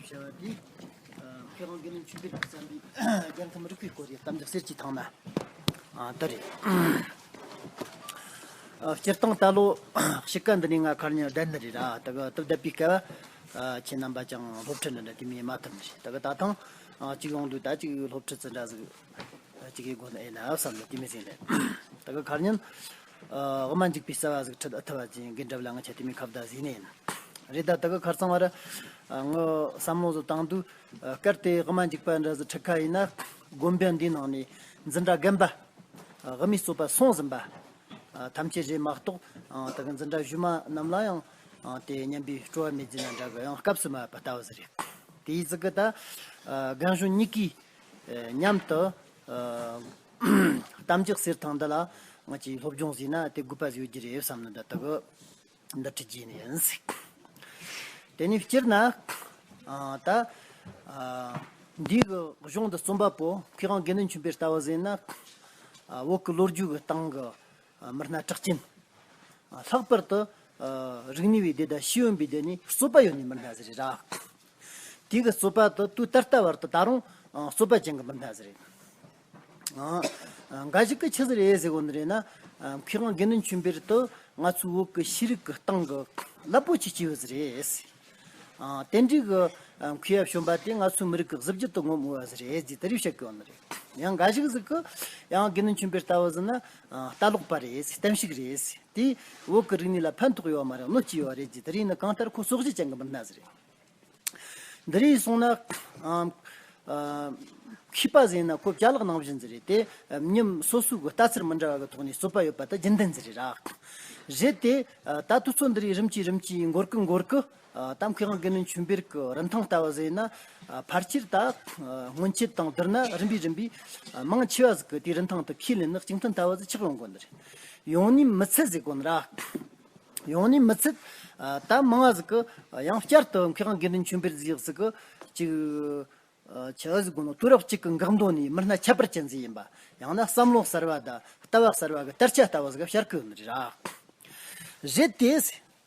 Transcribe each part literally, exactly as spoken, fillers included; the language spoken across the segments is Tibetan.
བྱ་བ་དེ། མཁས་དབང་དགེ་འདུན་ཆོས་འཕེལ་གྱིས་བརྩམས་པའི་རྒྱལ་ཁམས་རིག་པའི་སྐོར་གྱི་གཏམ་རྒྱུད་གསེར་གྱི་ཐང་ན། ཨ། དེ་རེད། ཨ། སྤྱིར་བཏང་ད་ལོ་དཔྱིད་ཀ་འདི་ནས་ང་ཁ་ཉིན་བསྡད་ནི་རེད་ར། ད་གི་དུ་བསྡད་པའི་སྐབས། ཨ། ཁྱེད་རྣམ་པ་ཀྱང་སློབ་ཁྲིད་འདི་འདྲ་དེ་མིན་མ་ཐུབ་ནི་རེད། ད་གི་ད་ཐེངས། ཨ། གཅིག་ཡོང་དུས་ད་གཅིག་སློབ་ཁྲིད་ཙི་འདྲ་ཟིག་གཅིག་གི་སྒོ་ནས་ཨེ་ན་བསམ་ནས་དེ་མི་ཟིན་ནས། ད་གི་ཁ་ཉིན། ཨ། དབུ་མ་འཇུག་པའི་རྩ་བ་ཟིག་ཁྲིད་ཨེ་ཐུབ་པ་ཅིག་གི་འདྲ་བ་ལ་ང་ཆ་དེ་མིན་ཁ་བརྡ་ཟིན་ནས་ཡིན། རེད། ད་ད་གི་ཁར་སང་བར། ཨ། ངའི་བསམ་བློ་ཟིག་བཏང་དུས། ཨ། གལ་ཏེ་དབུ་མ་འཇུག་པ་འདྲ་ཟིག་ཁྲིད་ཁ་ཡིན་ན། དགོན་པ་འདིའི་ནང་ནས་འཛིན་གྲྭ་རྒན་པ། ཨ། དབུ་མའི་རྩོད་པ་སྲུང་ཟིན་པ། ཨ། ཐམས་ཅད་རེད་མ་གཏོགས། ཨ། ད་གི་འཛིན་གྲྭ་གཞུག་མ་རྣམས་ལ་ཡང་། ཨ། དེ་སྙམ་པའི་སྤྲོ་བ་མེད་ཟེར་ན་འདྲ་གི། ཡང་སྐབས་སུ་མ་བབས་པ་ལྟ་བུ་ཟིག་རེད། དེའི་ཟིག་གི་ད། ཨ། རྒན་གཞོན་གཉིས་ཀྱིས། ཨ། མཉམ་དུ། ཨ། གཏམ་རྒྱུད་གསེར་ཐང་འདི་ལ་ང་ཆའི་སློབ་སྦྱོང་ཟིན་ན་དེ་དགོས་པ་ཟིག་ཡོད་རྒྱུ་རེད་བསམ་ནི་འདི་ད་གི་འདི་ཁྲིད་རྒྱུ་ཡིན་ཟིག། དེ་ནས་སྤྱིར་ན། ཨ། ད། ཨ། འདི་གི་གཞུང་འདི་རྩོམ་པ་པོ་མཁས་དབང་དགེ་འདུན་ཆོས་འཕེལ་ལྟ་བུ་ཟིན་ན། ཨ། བོད་ཀྱི་ལོ་རྒྱུས་ཀྱི་སྟེང་གི། ཨ། མི་སྣ་གྲགས་ཅན། ཨ། ལྷག་པར་དུ། ཨ། རིག་གནས་པའི་སྡེ་དང་ཤེས་ཡོན་པའི་སྡེ་ནས་རྩོད་པ་ཡོད་ནི་མི་སྣ་ཟིག་རེད་ར། དེ་གི་རྩོད་པ་དེ་དུས་ད་ལྟ་བར་དུ་ད་རུང་། ཨ། རྩོད་པ་ཅན་གྱི་མི་སྣ་ཟིག་རེད། ཨ། འགའ་ཞིག་གིས་ཆི་ཟིག་རེད་ཟེར་གོ་ནི་རེད་ན། ཨ། མཁས་དབང་དགེ་འདུན་ཆོས་འཕེལ་དེ་ང་ཚོའི་བོད་ཀྱི་ཤེས་རིག་གི་སྟེང་གི་རླབས་པོ་ཆེ་སྐྱེས་བུ་ཟིག་རེད། ཨ། དེ་འདྲའི་གི། ཨ། མཁས་པ་བྱོན་པ་དེ་ང་ཚོའི་མི་རིགས་ཀྱི་གཟི་བརྗིད་དུ་ངོམ་འོས་པ་ཟིག་རེད་ཟེར་དེ་རེ་བཤད་གི་ཡོད་ནི་རེད། ཡང་འགའ་ཞིག་ཟིག་གིས་ཡང་དགེ་འདུན་ཆོས་འཕེལ་ལྟ་བུ་ཟིག་ན། ཨ། ལྟ་ལོག་པ་རེད། གཏན་ཞིག་རེད། དེ་བོད་ཀྱི་རིག་གནས་ལ་ཕན་ཐོགས་ཡོད་མ་རེད། གནོད་སྐྱེལ་ཡོད་རེད་ཟེར་དེ་རེད་ནི། གང་ལྟར་ཁོ་ཟོག་བཞི་ཅན་གྱི་མི་སྣ་ཟིག་རེད། འདི་རིགས་སོང་ན། ཨ། ཨ། མཁས་པ་ཟེར་ན་ཁོ་ཅ་ལག་ནང་བཞིན་ཟིག་རེད་དེ། ཉིན་སོ་སོའི་གི་ལྟ་ཚུལ་མི་འདྲ་བ་གི་ཐོག་ནས་རྩོད་པ་ཡོད་པ་ད་རྒྱུན་ལྡན་ཟིག་རེད་ར། རེད་དེ། ཨ། ད་དུས་ཚོད་འདི་རིགས་རིམ་གྱིས་རིམ་གྱིས་འགོར་གི་འགོར་གི། ཨ། ད་མཁས་དབང་དགེ་འདུན་ཆོས་འཕེལ་གི་རིན་ཐང་ལྟ་བུ་ཟིག་ཡིན་ན། ཨ། ཕལ་ཆེར་ད། ཨ། སྔོན་ཆད་དང་བསྡུར་ན་རིམ་པས་རིམ་པས། ཨ། མང་ཆེ་བ་ཟིག་གིས་དེའི་རིན་ཐང་དེ་ཁས་ལེན་ནས་གཅིག་མཐུན་ལྟ་བུ་ཟིག་ཆགས་ཡོང་གོ་ནི་རེད། ཡོང་ནི་མི་ཚད་ཟེར་གོ་ནི་ར། ཡོང་ནི་མི་ཚད། ཨ། ད་མང་བ་ཟིག་གིས། ཨ། ཡང་བསྐྱར་དུ་མཁས་དབང་དགེ་འདུན་ཆོས་འཕེལ་ཟིག་ཟིག་གིས་ཅིག། ཨ། ཆི་ཟིག་གོ་ནོ། དུས་རབས་གཅིག་གི་འགག་འདུ་ནས་མི་སྣ་ཁྱད་པར་ཅན་ཟིག་ཡིན་པ། ཡང་ན་བསམ་བློ་གསར་བ་དང་ལྟ་བ་གསར་བ་གི་དར་ཆ་ལྟ་བུ་ཟིག་ག་ཤར་གི་ཡོད་ནི་རེད་ར། རེད་དེ།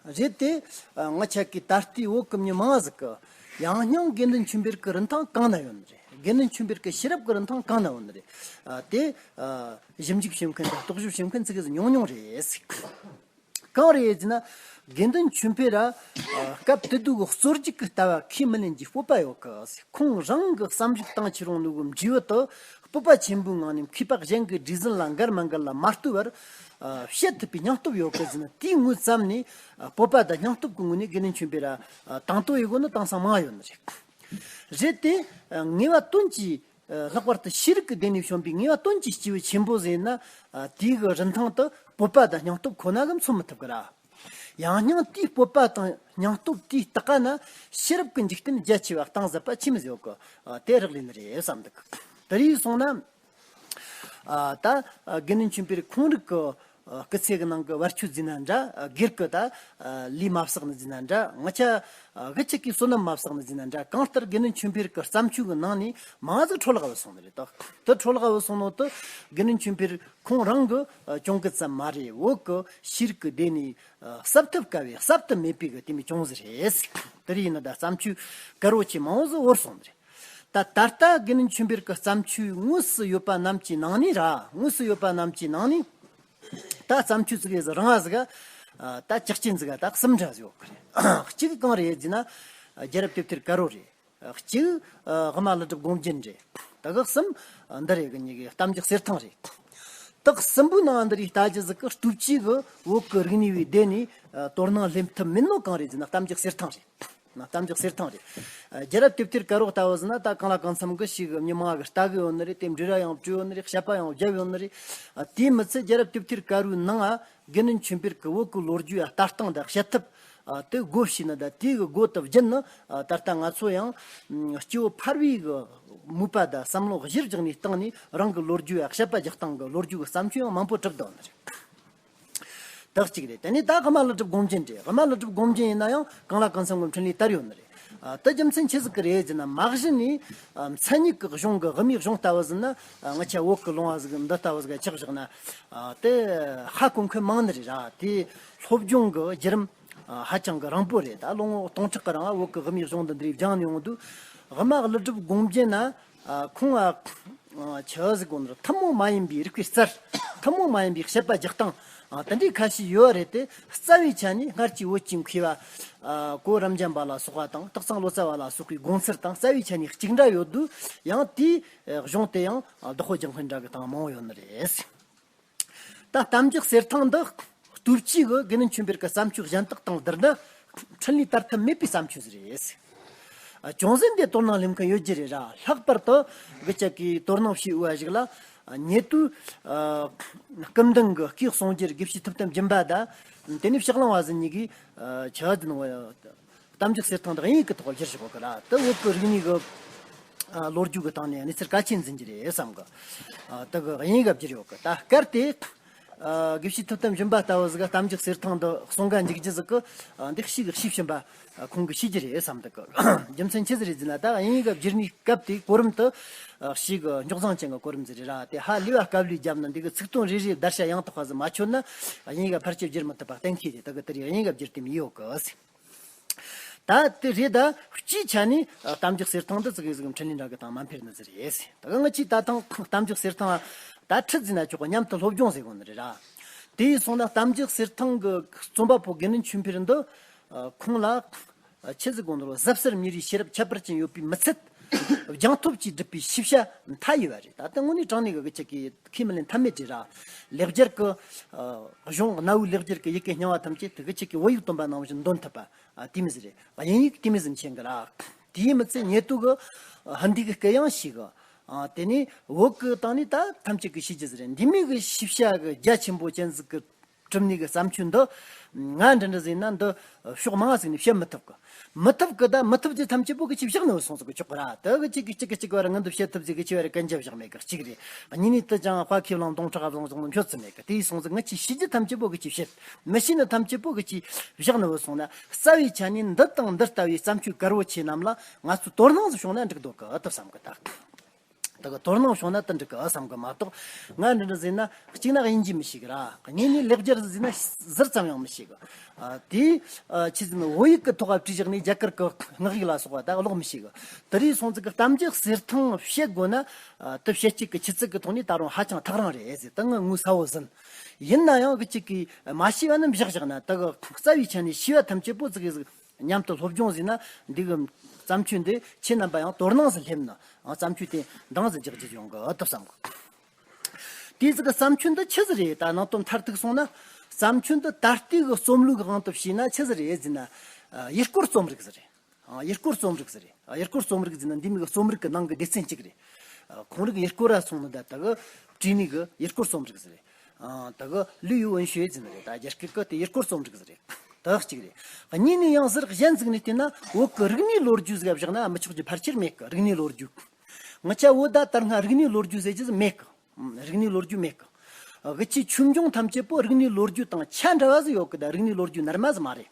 རེད་དེ། ཨ། ང་ཆ་གི་ད་ལྟའི་བོད་གི་མི་མང་ཟིག་གིས་ཡང་སྙིང་དགེ་འདུན་ཆོས་འཕེལ་གི་རིན་ཐང་གང་ན་ཡོད་ནི་རེད། དགེ་འདུན་ཆོས་འཕེལ་གི་ཤེས་རབ་གི་རིན་ཐང་གང་ན་ཡོད་ནི་རེད། ཨ། དེ། ཨ། ཞིབ་འཇུག་བྱེད་མཁན་དང་རྟོག་ཞིབ་བྱེད་མཁན་ཙི་གེ་ཟིག་ཉུང་ཉུང་རེད། གང་རེད་ཟེར་ན། དགེ་འདུན་ཆོས་འཕེལ་ར། ཨ། སྐབས་དེ་དུས་ཀྱི་རྩོད་རྒྱུགས་ཀྱི་ལྟ་བ་ཁས་མི་ལེན་རྒྱུའི་སྤོབས་པ་ཡོད་གི། ཁོང་རང་གི་བསམ་གཞིག་བཏང་ཕྱིར་རུང་ནུ་གི་འབྲས་བུ་དུ་སྤོབས་པ་ཆེན་པོའི་ངང་ནས་མཁས་པ་གཞན་གྱི་སྒྲིག་འཛིན་ལ་འགལ་མ་འགལ་ལ་མ་ལྟོས་པར། ཨ། བཤད་ཐུབ་པའི་སྙིང་སྟོབས་ཡོད་གི་ཟེར་ན། དེའི་ངོས་ཙམ་ནས། ཨ། སྤོབས་པ་དང་སྙིང་སྟོབས་ཀྱི་ངོས་ནས་དགེ་འདུན་ཆོས་འཕེལ་ར། ཨ། དང་དོད་ཡོད་གོ་ནི་དེང་སང་མང་ཡོད་ནི་རེད། རེད་དེ། ཨ། ངེས་པ་དོན་གྱི། ཨ། ལྷག་པར་དུ་ཤེས་རིག་གི་སྡེ་ནས་བྱོན་པའི་ངེས་པ་དོན་གྱི་སྐྱེས་བུ་ཆེན་པོ་ཟེར་ན། ཨ། དེའི་གི་རིན་ཐང་དུ་སྤོབས་པ་དང་སྙིང་སྟོབས་ཁོ་ན་གིས་མཚོན་མི་ཐུབ་གི་ར། ཡང་སྙིང་དེའི་སྤོབས་པ་དང་སྙིང་སྟོབས་དེའི་ལྟག་ན་ཤེས་རབ་ཀྱི་འཇིག་རྟེན་རྒྱ་ཆེ་བ་གཏིང་ཟབ་པ་ཆི་མོ་ཟིག་ཡོད་གི། ཨ། དེ་རག་ལས་ནི་རེད་བསམ་འདུག། དེ་རིགས་སོང་ན། ཨ། ད། ཨ། དགེ་འདུན་ཆོས་འཕེལ་ཁོང་རིགས་ཀྱི། ཨ། སྐུ་ཚེ་གི་ནང་གི་བར་ཆད་ཟེར་ན་འདྲ། ཨ། སྒེར་གྱི་ད། ཨ། ལས་མ་བསགས་ནི་ཟེར་ན་འདྲ། ང་ཆ། ཨ། གི་ཆི་གི་བསོད་ནམས་མ་བསགས་ནི་ཟེར་ན་འདྲ། གང་ལྟར་དགེ་འདུན་ཆོས་འཕེལ་གྱི་བརྩམས་ཆོས་ཀྱི་ནང་ནས་མང་ཟིག་འཕྲོ་བརླག་བུད་སོང་ནི་རེད་དོ། དེ་འཕྲོ་བརླག་བུད་སོང་ནོ་དེ་དགེ་འདུན་ཆོས་འཕེལ་ཁོང་རང་གི། ཨ། གྱོང་གུད་ཙམ་མ་རེད། བོད་ཀྱི་ཤེས་རིག་གི་སྡེ་ནས། ཨ། གསབ་ཐབས་དཀའ་བའི་གསབ་ཏུ་མེད་པའི་གི་དེ་མོ་གྱོང་ཟིག་རེད། དེ་རིགས་ཡིན་ན་ད་བརྩམས་ཆོས་དཀར་བོ་ཆེ་མང་བོ་ཟིག་བོར་སོང་ནི་རེད། ད་ད་ལྟ་དགེ་འདུན་ཆོས་འཕེལ་གྱི་བརྩམས་ཆོས་དངོས་སུ་ཡོད་པ་རྣམས་ཀྱི་ནང་ནས་ར། དངོས་སུ་ཡོད་པ་རྣམས་ཀྱི་ནང་ནས། ད་བརྩམས་ཆོས་ཙི་གེ་ཟིག་རིང་བ་ཟིག་ག། ཨ། ད་ཇག་ཆེན་ཟིག་ག་ད་གསུམ་འདྲ་ཟིག་ཡོད་གི་རེད། གཅིག་གང་རེད་ཟེར་ན། ཨ། རྒྱལ་རབས་དེབ་ཐེར་དཀར་བོ་རེད། ཨ། གཅིག། ཨ། དབུ་མ་ཀླུ་སྒྲུབ་སྒོམ་རྒྱན་རེད། ད་གི་གསུམ། ཨ། འདི་རེད་གི། གཉིས་གི་གཏམ་རྒྱུད་གསེར་ཐང་རེད། ད་གི་གསུམ་པོའི་ནང་འདི་རིགས་ལྟ་རྒྱུ་ཟིག་གི་སྟོབས་ཆེ་གི་བོད་གི་རིག་གནས་པའི་སྡེ་ནས། ཨ། དོ་སྣང་ལེན་ཐུབ་མིན་ནོ་གང་རེད་ཟེར་ན། གཏམ་རྒྱུད་གསེར་ཐང་རེད། ན། གཏམ་རྒྱུད་གསེར་ཐང་རེད། ཨ། རྒྱལ་རབས་དེབ་ཐེར་དཀར་བོ་ལྟ་བུ་ཟེར་ན་ད་གང་ལ་གང་འཚམ་གི་ཞིག་མི་མང་གིས་ལྟ་གི་ཡོད་ནི་རེད། དེ་འབྲི་ར་ཡང་བྲིས་ཡོད་ནི་རེད། བཤད་པ་ཡང་བརྒྱབ་ཡོད་ནི་རེད། ཨ། དེས་མི་ཚད་རྒྱལ་རབས་དེབ་ཐེར་དཀར་བོའི་ནང་། ཨ། དགེ་འདུན་ཆོས་འཕེལ་གྱི་བོད་ཀྱི་ལོ་རྒྱུས། ཨ། ལྟ་སྟངས་དང་བཤད་ཐབས། ཨ། དེ་སྒོ་ཕྱེ་ནི་དང་དེ་གི་སྒོ་དེ་བརྒྱུད་ནི། ཨ། ད་ལྟ་ང་ཚོ་ཡང་། ཨ། སྐྱེ་བོ་ཕལ་བའི་གི་མོས་པ་དང་བསམ་བློ་གཞིར་བཞག་ནས་བཏང་ནས་རང་གི་ལོ་རྒྱུས། ཨ། བཤད་པ་རྒྱག་སྟངས་གི་ལོ་རྒྱུས་ཀྱི་བརྩམས་ཆོས་ཡང་མང་པོ་གྲུབ་བསྡད་ནི་རེད། དེ་གཅིག་རེད། དེ་ནས་ད་དབུ་མ་ཀླུ་སྒྲུབ་སྒོམ་རྒྱན་རེད། དབུ་མ་ཀླུ་སྒྲུབ་སྒོམ་རྒྱན་ཡིན་ན་ཡང་གང་ལ་གང་འཚམ་གི་འཕྲིན་ལས་དར་ཡོད་ནི་རེད། ཨ། དེ་རྒྱུ་མཚན་ཆི་ཟིག་གི་རེད་ཟེར་ན། མ་གཞི་ནས། ཨ། མཚན་ཉིད་ཀྱི་གཞུང་གི་དབུ་མའི་གཞུང་ལྟ་བུ་ཟེར་ན། ཨ། ང་ཆ་བོད་ཀྱི་ལུང་བ་ཟིག་འདི་ལྟ་བུ་ཟིག་ཆགས་བཞག་ན། ཨ། དེ་ཧ་གོ་མཁན་མང་ནི་རེད་ར། དེ་སློབ་སྦྱོང་གི་བརྒྱུད་རིམ། ཨ། ཧ་ཅང་གི་རིང་པོ་རེད། ད་ལོ་ངོ་སྟོང་ཕྲག་གི་རིང་བོད་ཀྱི་དབུ་མའི་གཞུང་འདི་འདྲའི་སྦྱངས་ནས་ཡོང་དུས། དབུ་མ་ཀླུ་སྒྲུབ་དགོངས་རྒྱན་ན། ཨ། ཁོང་ཨ། ཆི་ཟིག་གོ་ནོར་ཐུན་མོང་མ་ཡིན་པའི་རིག་པའི་རྩལ། ཐུན་མོང་མ་ཡིན་པའི་བཤད་པ་རྒྱག་སྟངས། ཨ། དེ་འདྲའི་ཁ་ཤས་ཡོད་རེད་དེ། རྩ་བའི་ཆ་ནས་སྔར་གྱི་བོད་ཀྱི་མཁས་པ། ཨ། གོ་རབ་འབྱམས་པ་ལ་སོགས་པ་དང་སྟག་ཚང་ལོ་ཙཱ་བ་ལ་སོགས་པའི་དགོངས་ཚུལ་དང་རྩ་བའི་ཆ་ནས་གཅིག་འདྲ་ཡོད་དུས། ཡང་དེའི་གཞུང་དེ་ཡང་བདག་པོ་རྒྱག་མཁན་འདྲ་གི་སྟེང་མང་བོ་ཡོད་ནི་རེད། ད་གཏམ་རྒྱུད་གསེར་ཐང་འདི་སྟོབས་ཆེ་གི་དགེ་འདུན་ཆོས་འཕེལ་གྱི་བརྩམས་ཆོས་གཞན་དག་དང་བསྡུར་ན་འཕྲིན་ལས་དར་ཐབས་མེད་པའི་བརྩམས་ཆོས་ཟིག་རེད། ཨ། ཅུང་ཟད་འདི་དོ་སྣང་སླེབས་མཁན་ཡོད་རྒྱུ་རེད་ར། ལྷག་པར་དུ་གི་ཅག་གིས་དོ་སྣང་བྱེད་འོས་པ་ཞིག་ལ། ཨ། ཉེ་དུས། ཨ། སྐུ་མདུན་གྱི་སྐུའི་གསུང་རྒྱུར་དགེ་བཤེས་ཐུབ་བསྟན་སྦྱིན་པ་དང་། དེ་ནས་ཕྱག་གླང་བ་ཟིན་གཉིས་ཀྱིས། ཨ། ཆི་ཟེར་ནོ། གཏམ་རྒྱུད་གསེར་ཐང་འདི་དབྱིན་ཡིག་གི་ཐོག་བསྒྱུར་བཞག་ཡོད་གི་ར། དེ་བོད་ཀྱི་རིག་གནས་ཀྱི། ཨ། ལོ་རྒྱུས་ཀྱི་སྟེང་ནས་གནས་ཚུལ་གལ་ཆེན་འཛིན་གྱི་རེད་བསམ་གི། ཨ། དེ་གི་དབྱིན་ཡིག་ག་བསྒྱུར་ཡོད་གི། ད་སྐབས་དེ། ཨ། དགེ་བཤེས་ཐུབ་བསྟན་སྦྱིན་པ་ལྟ་བུ་ཟིག་ག་གཏམ་རྒྱུད་གསེར་ཐང་འདི་གསུང་ག་འཇུག་རྒྱུ་ཟིག་གི། ཨ། འདི་ཞེ་གི་ཤེས་བཞིན་པ། ཨ། ཁོང་གིས་ཤེས་ཀྱི་རེད་བསམ་འདུག་གི། རྒྱུ་མཚན་ཆི་ཟིག་རེད་ཟེར་ན། ད་དབྱིན་ཡིག་ག་བསྒྱུར་ནས་སྐབས་དེའི་གོ་རིམ་དེ། ཨ། ཞེ་གི་རྙོག་འཛིང་ཅན་གྱི་གོ་རིམ་ཟིག་རེད་ར། དེ་ཧ་ལས་པ་དཀའ་ལས་བརྒྱབ་ན། འདི་གི་ཚིག་དོན་རེ་རེ་བརྡར་ཤ་ཡང་དག་པ་ཟིག་མ་ཆོད་ན། དབྱིན་ཡིག་ག་ཕལ་ཆེར་བསྒྱུར་མི་ཐུབ་པ་གཏན་འཁེལ་རེད། དེ་གི་དེ་རིང་དབྱིན་ཡིག་ག་བསྒྱུར་དེ་མི་ཡོད་གི། ད་དེ་རེད། ད་སྤྱིའི་ཆ་ནས། ཨ། གཏམ་རྒྱུད་གསེར་ཐང་འདི་ཙི་གེ་ཟིག་འཕྲིན་ལས་འདྲ་གི་སྟེང་མ་འཕེལ་ནི་ཟིག་རེད། ད་གི་ང་ཆོས་ད་ཐེངས་གཏམ་རྒྱུད་གསེར་ཐང་ད་ཁྲིད་ཟེར་ན་ཆོག་གི། མཉམ་དུ་སློབ་སྦྱོང་ཟེར་གོ་ནི་རེད་ར། དེ་ཡིན་སོང་ན་གཏམ་རྒྱུད་གསེར་ཐང་གི་རྩོམ་པ་པོ་དགེ་འདུན་ཆོས་འཕེལ་འདི། ཨ། ཁོང་ལ། ཨ། ཆི་ཟིག་གོ་ནོ། གཟབ་གསེར་མྱུར་བའི་ཤེས་རབ་ཁྱད་པར་ཅན་ཡོད་པའི་མི་ཚད། སྦྱངས་ཐོབ་ཀྱིས་བསྒྲུབས་པའི་ཤེས་བྱ་མཐའ་ཡས་པ་རེད། ད་ལྟ་དངོས་གནས་དྲང་གནས་གི་གི་ཅག་གི་ཁས་མི་ལེན་ཐབས་མེད་རེད་ར། ལེགས་སྦྱར་གི། ཨ། གཞུང་གནའ་བོའི་ལེགས་སྦྱར་གི་ཡི་གེ་རྙིང་བ་ཐམས་ཅད་དེ་གི་ཅག་གིས་བོད་ཡིག་བཏོན་པ་ནང་བཞིན་འདོན་ཐུབ་པ། ཨ། དེ་མོ་ཟིག་རེད། དབྱིན་ཡིག་དེ་མོ་ཟིག་མཁྱེན་གི་ར། དེའི་མི་ཚད་ཉེ་དུས་གི་ཧིན་དི་གི་སྐད་ཡང་ཤེས་གི། ཨ། དེ་ནས་བོད་གི་སྟེང་ནས་ད་ཐམས་ཅད་གིས་ཤེས་རྒྱུ་ཟིག་རེད། འདི་མོ་གི་ཤེས་བྱ་གི་རྒྱ་ཆེན་པོ་ཅན་ཟིག་གི་གྲུབ་ནས་གི་བརྩམས་ཆོས་འདི། ང་འདྲ་འདྲ་ཟིག་ན་འདི་ཕྱོགས་མང་ཟིག་ནས་བཤད་མི་ཐུབ་གི། མི་ཐུབ་གི། ད་མི་ཐུབ་རྒྱུ་ཐམས་ཅད་པོ་གི་ཅིག་བཞག་ནས་སོང་ཟིག་གི་ཆོག་གི་ར། དེ་གི་ཅིག་གི་ཅིག་གི་ཅིག་བར་ང་འདི་བཤད་ཐུབ་ཟིག་གི་ཅིག་བར་གན་རྒྱ་བཞག་མེད་གི། གཅིག་རེད། གཉིས་ནས་དེ་ཅང་དཔའ་ཁེ་བླངས་སྡོང་ཕྲག་བཟང་བཟང་ནོ་མཆོད་ཙམ་མེད་གི། དེ་ཡིན་སོང་ཟིག་ང་ཆོས་ཤེས་རྒྱུ་ཐམས་ཅད་པོ་གི་ཅིག་བཤད། མི་ཤེས་ནི་ཐམས་ཅད་པོ་གི་ཅིག་བཞག་ནས་སོང་ན། རྩ་བའི་ཆ་ནས་འདི་དང་འདི་ལྟ་བུའི་བརྩམས་ཆོས་དཀར་བོ་ཆེ་རྣམས་ལ་ང་ཚོས་དོ་སྣང་ཟིག་བྱུང་ན་འགྲིག་འདུག་གི་དེ་བསམ་གི། ད། ད་གི་དོ་སྣང་བྱུང་ན་དེ་འགྲིག་གི་བསམ་གི་མ་གཏོགས། ང་འདི་འདྲ་ཟེར་ན། གཅིག་ན་དབྱིན་ཇི་མི་ཤེས་གི་ར། གཉིས་ནས་ལེགས་སྦྱར་ཟེར་ན་ཟུར་ཙམ་ཡང་མི་ཤེས་གི། ཨ། དེ། ཨ། ཆི་ཟེར་ན་བོད་ཡིག་གི་ཐོག་བྲིས་བཞག་ནས་རྒྱ་གར་གི་སྔགས་ཡིག་ལ་སོགས་པ་ད་ཀློག་མི་ཤེས་གི། དེ་རིང་སོང་ཙི་གི་གཏམ་རྒྱུད་གསེར་ཐང་བཤད་དགོས་ན། ཨ། དེ་བཤད་སྤྱད་གི་ཆུ་ཚད་གི་ཐོག་ནས་ད་རུང་ཧ་ཅང་ཐག་རིང་རེད་ཟེར། ད་ངས་ངོ་ཚ་བོ་ཟིན། ཡིན་ན་ཡང་གི་ཅིག་གིས་མ་ཤེས་པ་རྣམས་བཞག་བཞག་ན། ད་གི་རྩ་བའི་ཆ་ནས་ཤེས་པ་ཐམས་ཅད་པོ་ཙི་གེ་ཟིག་མཉམ་དུ་སློབ་སྦྱོང་ཟིན་ན། འདི་གི་བརྩམས་ཆོས་འདི་ཁྱེད་རྣམ་པ་ཡང་དོ་སྣང་ཟིག་སླེབས་ན། ཨ། བརྩམས་ཆོས་དེ་འདང་ཟིག་རྒྱག་རྒྱུ་ཡོང་གི་འདུག་བསམ་གི། དེ་ཟིག་གི་བརྩམས་ཆོས་འདི་ཆི་ཟིག་རེད། ད་ནང་དོན་མཐར་ཐུག་སོང་ན། བརྩམས་ཆོས་འདི་ད་ལྟའི་གི་རྩོམ་ལུགས་དབང་དུ་བྱས་ན་ཆི་ཟིག་རེད་ཟེར་ན། ཨ། ཡུལ་སྐོར་རྩོམ་རིག་ཟིག་རེད། ཨ། ཡུལ་སྐོར་རྩོམ་རིག་ཟིག་རེད། ཨ། ཡུལ་སྐོར་རྩོམ་རིག་ཟེར་ན་འདི་མོ་གི་རྩོམ་རིག་གི་ནང་གི་སྡེ་ཚན་གཅིག་རེད། ཨ། ཁོང་རིགས་ཡུལ་སྐོར་ར་སོང་ནི་ད་ད་གི་བྲིས་ནི་གི་ཡུལ་སྐོར་རྩོམ་རིག་ཟིག་རེད། ཨ། ད་གི་旅游文学ཟེར་ནི་རེད། ད་རྒྱ་སྐད་གི་དེ་ཡུལ་སྐོར་རྩོམ་རིག་ཟིག་རེད། ད་གཅིག་རེད། གཉིས་ནས་ཡང་ཟུར་གཞན་ཟིག་ནས་བལྟས་ན། བོད་གི་རིག་གནས་ལོ་རྒྱུས་ཟིག་བཞག་ན་མི་ཆོག་རྒྱུ་ཕལ་ཆེར་མེད་གི། རིག་གནས་ལོ་རྒྱུས། ང་ཆོ་བོད་ད་ལྟར་སྔ་རིག་གནས་ལོ་རྒྱུས་ཟེར་རྒྱུ་ཟིག་མེད་གི། རིག་གནས་ལོ་རྒྱུས་མེད་གི། གི་ཆོས་ཆོས་འབྱུང་ཐམས་ཅད་པོ་རིག་གནས་ལོ་རྒྱུས་དང་ཆ་འདྲ་བ་ཟིག་ཡོད་གི། ད་རིག་གནས་ལོ་རྒྱུས་རྣལ་མ་ཟིག་མ་རེད།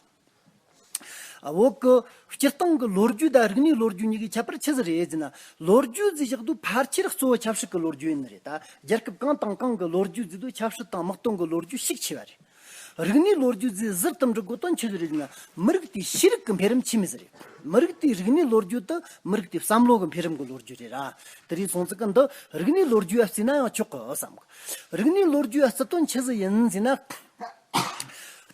ཨ། བོད་གི་སྤྱིར་བཏང་གི་ལོ་རྒྱུས་དང་རིག་གནས་ལོ་རྒྱུས་གཉིས་ཀྱི་ཁྱད་པར་ཆི་ཟིག་རེད་ཟེར་ན། ལོ་རྒྱུས་ཟེར་བཞག་དུས་ཕལ་ཆེར་གཙོ་བོ་ཆབ་སྲིད་ཀྱི་ལོ་རྒྱུས་ཡིན་ནི་རེད། ད་རྒྱལ་ཁབ་གང་དང་གང་གི་ལོ་རྒྱུས་ཟེར་དུས་ཆབ་སྲིད་དང་དམག་དོན་གྱི་ལོ་རྒྱུས་ཤུགས་ཆེ་བ་རེད། རིག་གནས་ལོ་རྒྱུས་ཟེར་ཟུར་དུ་འབྲི་དགོས་དོན་ཆི་ཟིག་རེད་ཟེར་ན། མི་རིགས་དེའི་ཤེས་རིག་གི་འཕེལ་རིམ་ཆི་མོ་ཟིག་རེད། མི་རིགས་དེའི་རིག་གནས་ལོ་རྒྱུས་དེ་མི་རིགས་དེའི་བསམ་བློ་གི་འཕེལ་རིམ་གྱི་ལོ་རྒྱུས་རེད་ར། དེ་རིང་སོང་ཙི་གི་འདི་རིག་གནས་ལོ་རྒྱུས་ཨ་བརྩིས་ན་ཡང་ཆོག་གི་བསམ་གི། རིག་གནས་ལོ་རྒྱུས་ཨ་བརྩི་དོན་ཆི་ཟིག་ཡིན་ཟེར་ན།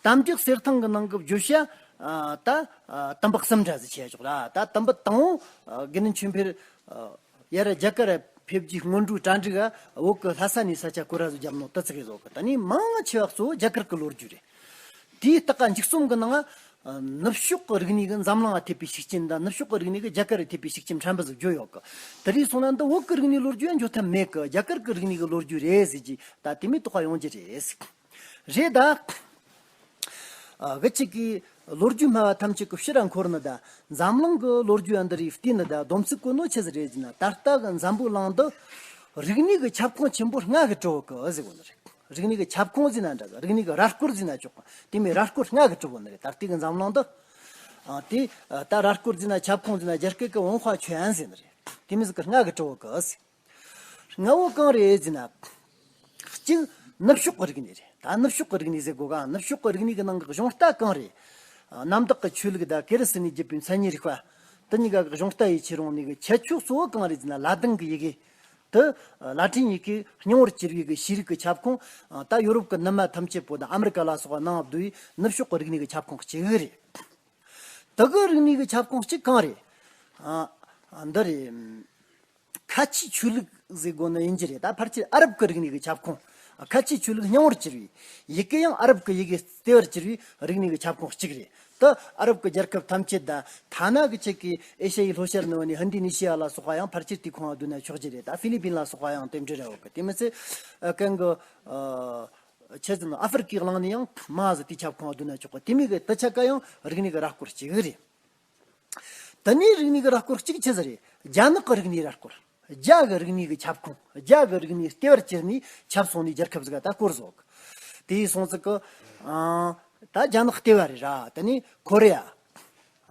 གཏམ་རྒྱུད་གསེར་ཐང་གི་ནང་གི་བརྗོད་བྱ། ཨ། ད། ཨ། དུམ་བུ་གསུམ་འདྲ་ཟིག་བྱས་ཆོག་ར། ད་དུམ་བུ་དང་པོ། ཨ། དགེ་འདུན་ཆོས་འཕེལ། ཨ། ཡར་རྒྱ་གར་ཕེབས་རྒྱུའི་སྔོན་འགྲོའི་གྲ་སྒྲིག་ག་བོད་གི་ལྷ་ས་ནས་ས་ཆ་གོ་ར་ཟིག་བརྒྱབ་ནོ་དེ་ཙི་གེ་ཟིག་ཡོད་གི། ད་ནི་མང་ཆེ་བ་གཙོ་བོ་རྒྱ་གར་གི་ལོ་རྒྱུས་རེད། དེའི་སྟག་ག་མཇུག་རྩོམ་གི་ནང་། ཨ། ནུབ་ཕྱོགས་གི་རིག་གནས་གི་འཛམ་གླིང་ང་ཐེབས་པའི་ཤུགས་རྐྱེན་དང་། ནུབ་ཕྱོགས་གི་རིག་གནས་གི་རྒྱ་གར་རུ་ཐེབས་པའི་ཤུགས་རྐྱེན་ཕྲན་བུ་ཟིག་བརྗོད་ཡོད་གི། དེ་རིང་སོང་ན་འདི་བོད་གི་རིག་གནས་ལོ་རྒྱུས་ཡང་འཇོག་ཐབས་མེད་གི། རྒྱ་གར་གི་རིག་གནས་གི་ལོ་རྒྱུས་རེད་ཟེར་རྒྱུ་ད་དེ་མོ་དོགས་པ་ཡོང་རྒྱུ་རེད། རེད་ད། ཨ། གི་ཅིག་གིས་ལོ་རྒྱུས་སྨྲ་བ་ཐམས་ཅད་ཀྱི་ཕྱིར་ར་འཁོར་ནི་ད། འཛམ་གླིང་གི་ལོ་རྒྱུས་ཨ་འདི་རིགས་བལྟས་ནི་ད། སྡོམ་ཚིག་བཀོད་ནོ་ཆི་ཟིག་རེད་ཟེར་ན། ད་ལྟ་གི་འཛམ་བུ་གླིང་འདི་རིག་གནས་ཀྱི་ཁྱབ་ཁོངས་ཆེན་པོ་ལྔ་གིས་གྲུབ་གི་ཟེར་གོ་ནི་རེད། རིག་གནས་ཀྱི་ཁྱབ་ཁོངས་ཟེར་ན་འདྲ་གི། རིག་གནས་ཀྱི་ར་སྐོར་ཟེར་ན་ཆོག་གི། དེ་མོ་ར་སྐོར་ལྔ་གིས་གྲུབ་གོ་ནི་རེད། ད་ལྟའི་གི་འཛམ་གླིང་འདི། ཨ། དེ། ཨ། ད་ར་སྐོར་ཟེར་ན་ཁྱབ་ཁོངས་ཟེར་ན་རྒྱ་སྐད་གི་文化圈ཟེར་ནི་རེད། དེ་མོ་ཟིག་གི་ལྔ་གིས་གྲུབ་གི་ཟེར། ལྔ་བོ་གང་རེད་ཟེར་ན། གཅིག་ནུབ་ཕྱོགས་ཀྱི་རིག་གནས་རེད། ད་ནུབ་ཕྱོགས་ཀྱི་རིག་གནས་ཟེར་དགོས་ག། ནུབ་ཕྱོགས་ཀྱི་རིག་གནས་ཀྱི་ནང་གི་གཞུང་རྟ་གང་རེད། གནམ་བདག་གི་ཆོས་ལུགས་དང་གེ་རི་སི་ནས་བརྒྱུད་པའི་མཚན་ཉིད་རིག་པ། དེ་གཉིས་ཀ་གི་གཞུང་རྟ་ཡིས་ཁྱེར་ཡོང་ནས་གི་ཁྱད་ཆོས་གཙོ་བོ་གང་རེད་ཟེར་ན། ལ་ཏིང་གི་ཡི་གེ་དེ། ལ་ཏིང་ཡི་གེ་རྙིང་བར་གྱུར་བའི་གི་ཤེས་རིག་གི་ཁྱབ་ཁོངས་ད་ཡོ་རོབ་གི་ནུབ་མ་ཐམས་ཅད་པོ་དང་ཨ་མི་རི་ཀ་ལ་སོགས་པ་ནང་བསྡུས་པའི་ནུབ་ཕྱོགས་གི་རིག་གནས་གི་ཁྱབ་ཁོངས་གཅིག་རེད། དེ་གི་རིག་གནས་གི་ཁྱབ་ཁོངས་གཅིག་གང་རེད། ཨ། འདི་རེད། ཁ་ཆེའི་ཆོས་ལུགས་ཟེར་དགོས་ན་ཡིན་གྱི་རེད། ད་ཕལ་ཆེར་ཨ་རབ་ཀྱི་རིག་གནས་ཀྱི་ཁྱབ་ཁོངས། ཁ་ཆེའི་ཆོས་ལུགས་རྙིང་བར་གྱུར་བའི། ཡི་གེ་ཡང་ཨ་རབ་ཀྱི་ཡི་གེ་ལྟེ་བར་གྱུར་བའི་རིག་གནས་ཀྱི་ཁྱབ་ཁོངས་གཅིག་རེད། ད་ཨ་རབ་ཀྱི་རྒྱལ་ཁབ་ཐམས་ཅད་དང་། ཐ་ན་གི་ཆེད་ཀྱི་ཨེ་ཤ་ཡའི་ལྷོ་ཤར་ནང་ནས་ཧིན་དི་ནི་ཤི་ཡ་ལ་སོགས་པ་ཡང་ཕལ་ཆེར་དེའི་ཁོངས་ལ་བསྡུ་ན་ཆོག་གི་རེད། ད་ཧྥི་ལི་པིན་ལ་སོགས་པ་ཡང་དེ་འདྲ་རེད་བ་གི། དེ་མི་ཚད་གན་གི། ཆི་ཟེར་ན། ཨ་ཧྥེ་རི་ཀའི་གླིང་ནས་ཡང་མ་ཟི་དེའི་ཁྱབ་ཁོངས་ལ་བསྡུ་ན་ཆོག་གི། དེ་མིན་གི་དེ་ཆ་ག་ཡང་རིག་གནས་ཀྱི་ར་སྐོར་གཅིག་རེད། དེ་ནས་རིག་གནས་ཀྱི་ར་སྐོར་གཅིག་ཆི་ཟིག་རེད། རྒྱ་ནག་གི་རིག་གནས་ར་སྐོར། རྒྱ་གི་རིག་གནས་ཀྱི་ཁྱབ་ཁོངས། རྒྱ་གི་རིག་གནས་ལྟེ་བར་གྱུར་ནས་ཁྱབ་སོང་ནས་རྒྱལ་ཁབ་ཟིག་ག་ད་སྐོར་ཟིག། དེ་ཡིན་སོང་ཙི་གི། ཨང་། ད་རྒྱ་ནག་ལྟེ་བ་རེད་ར། དེ་ནས་ཁོ་རེ་ཡ།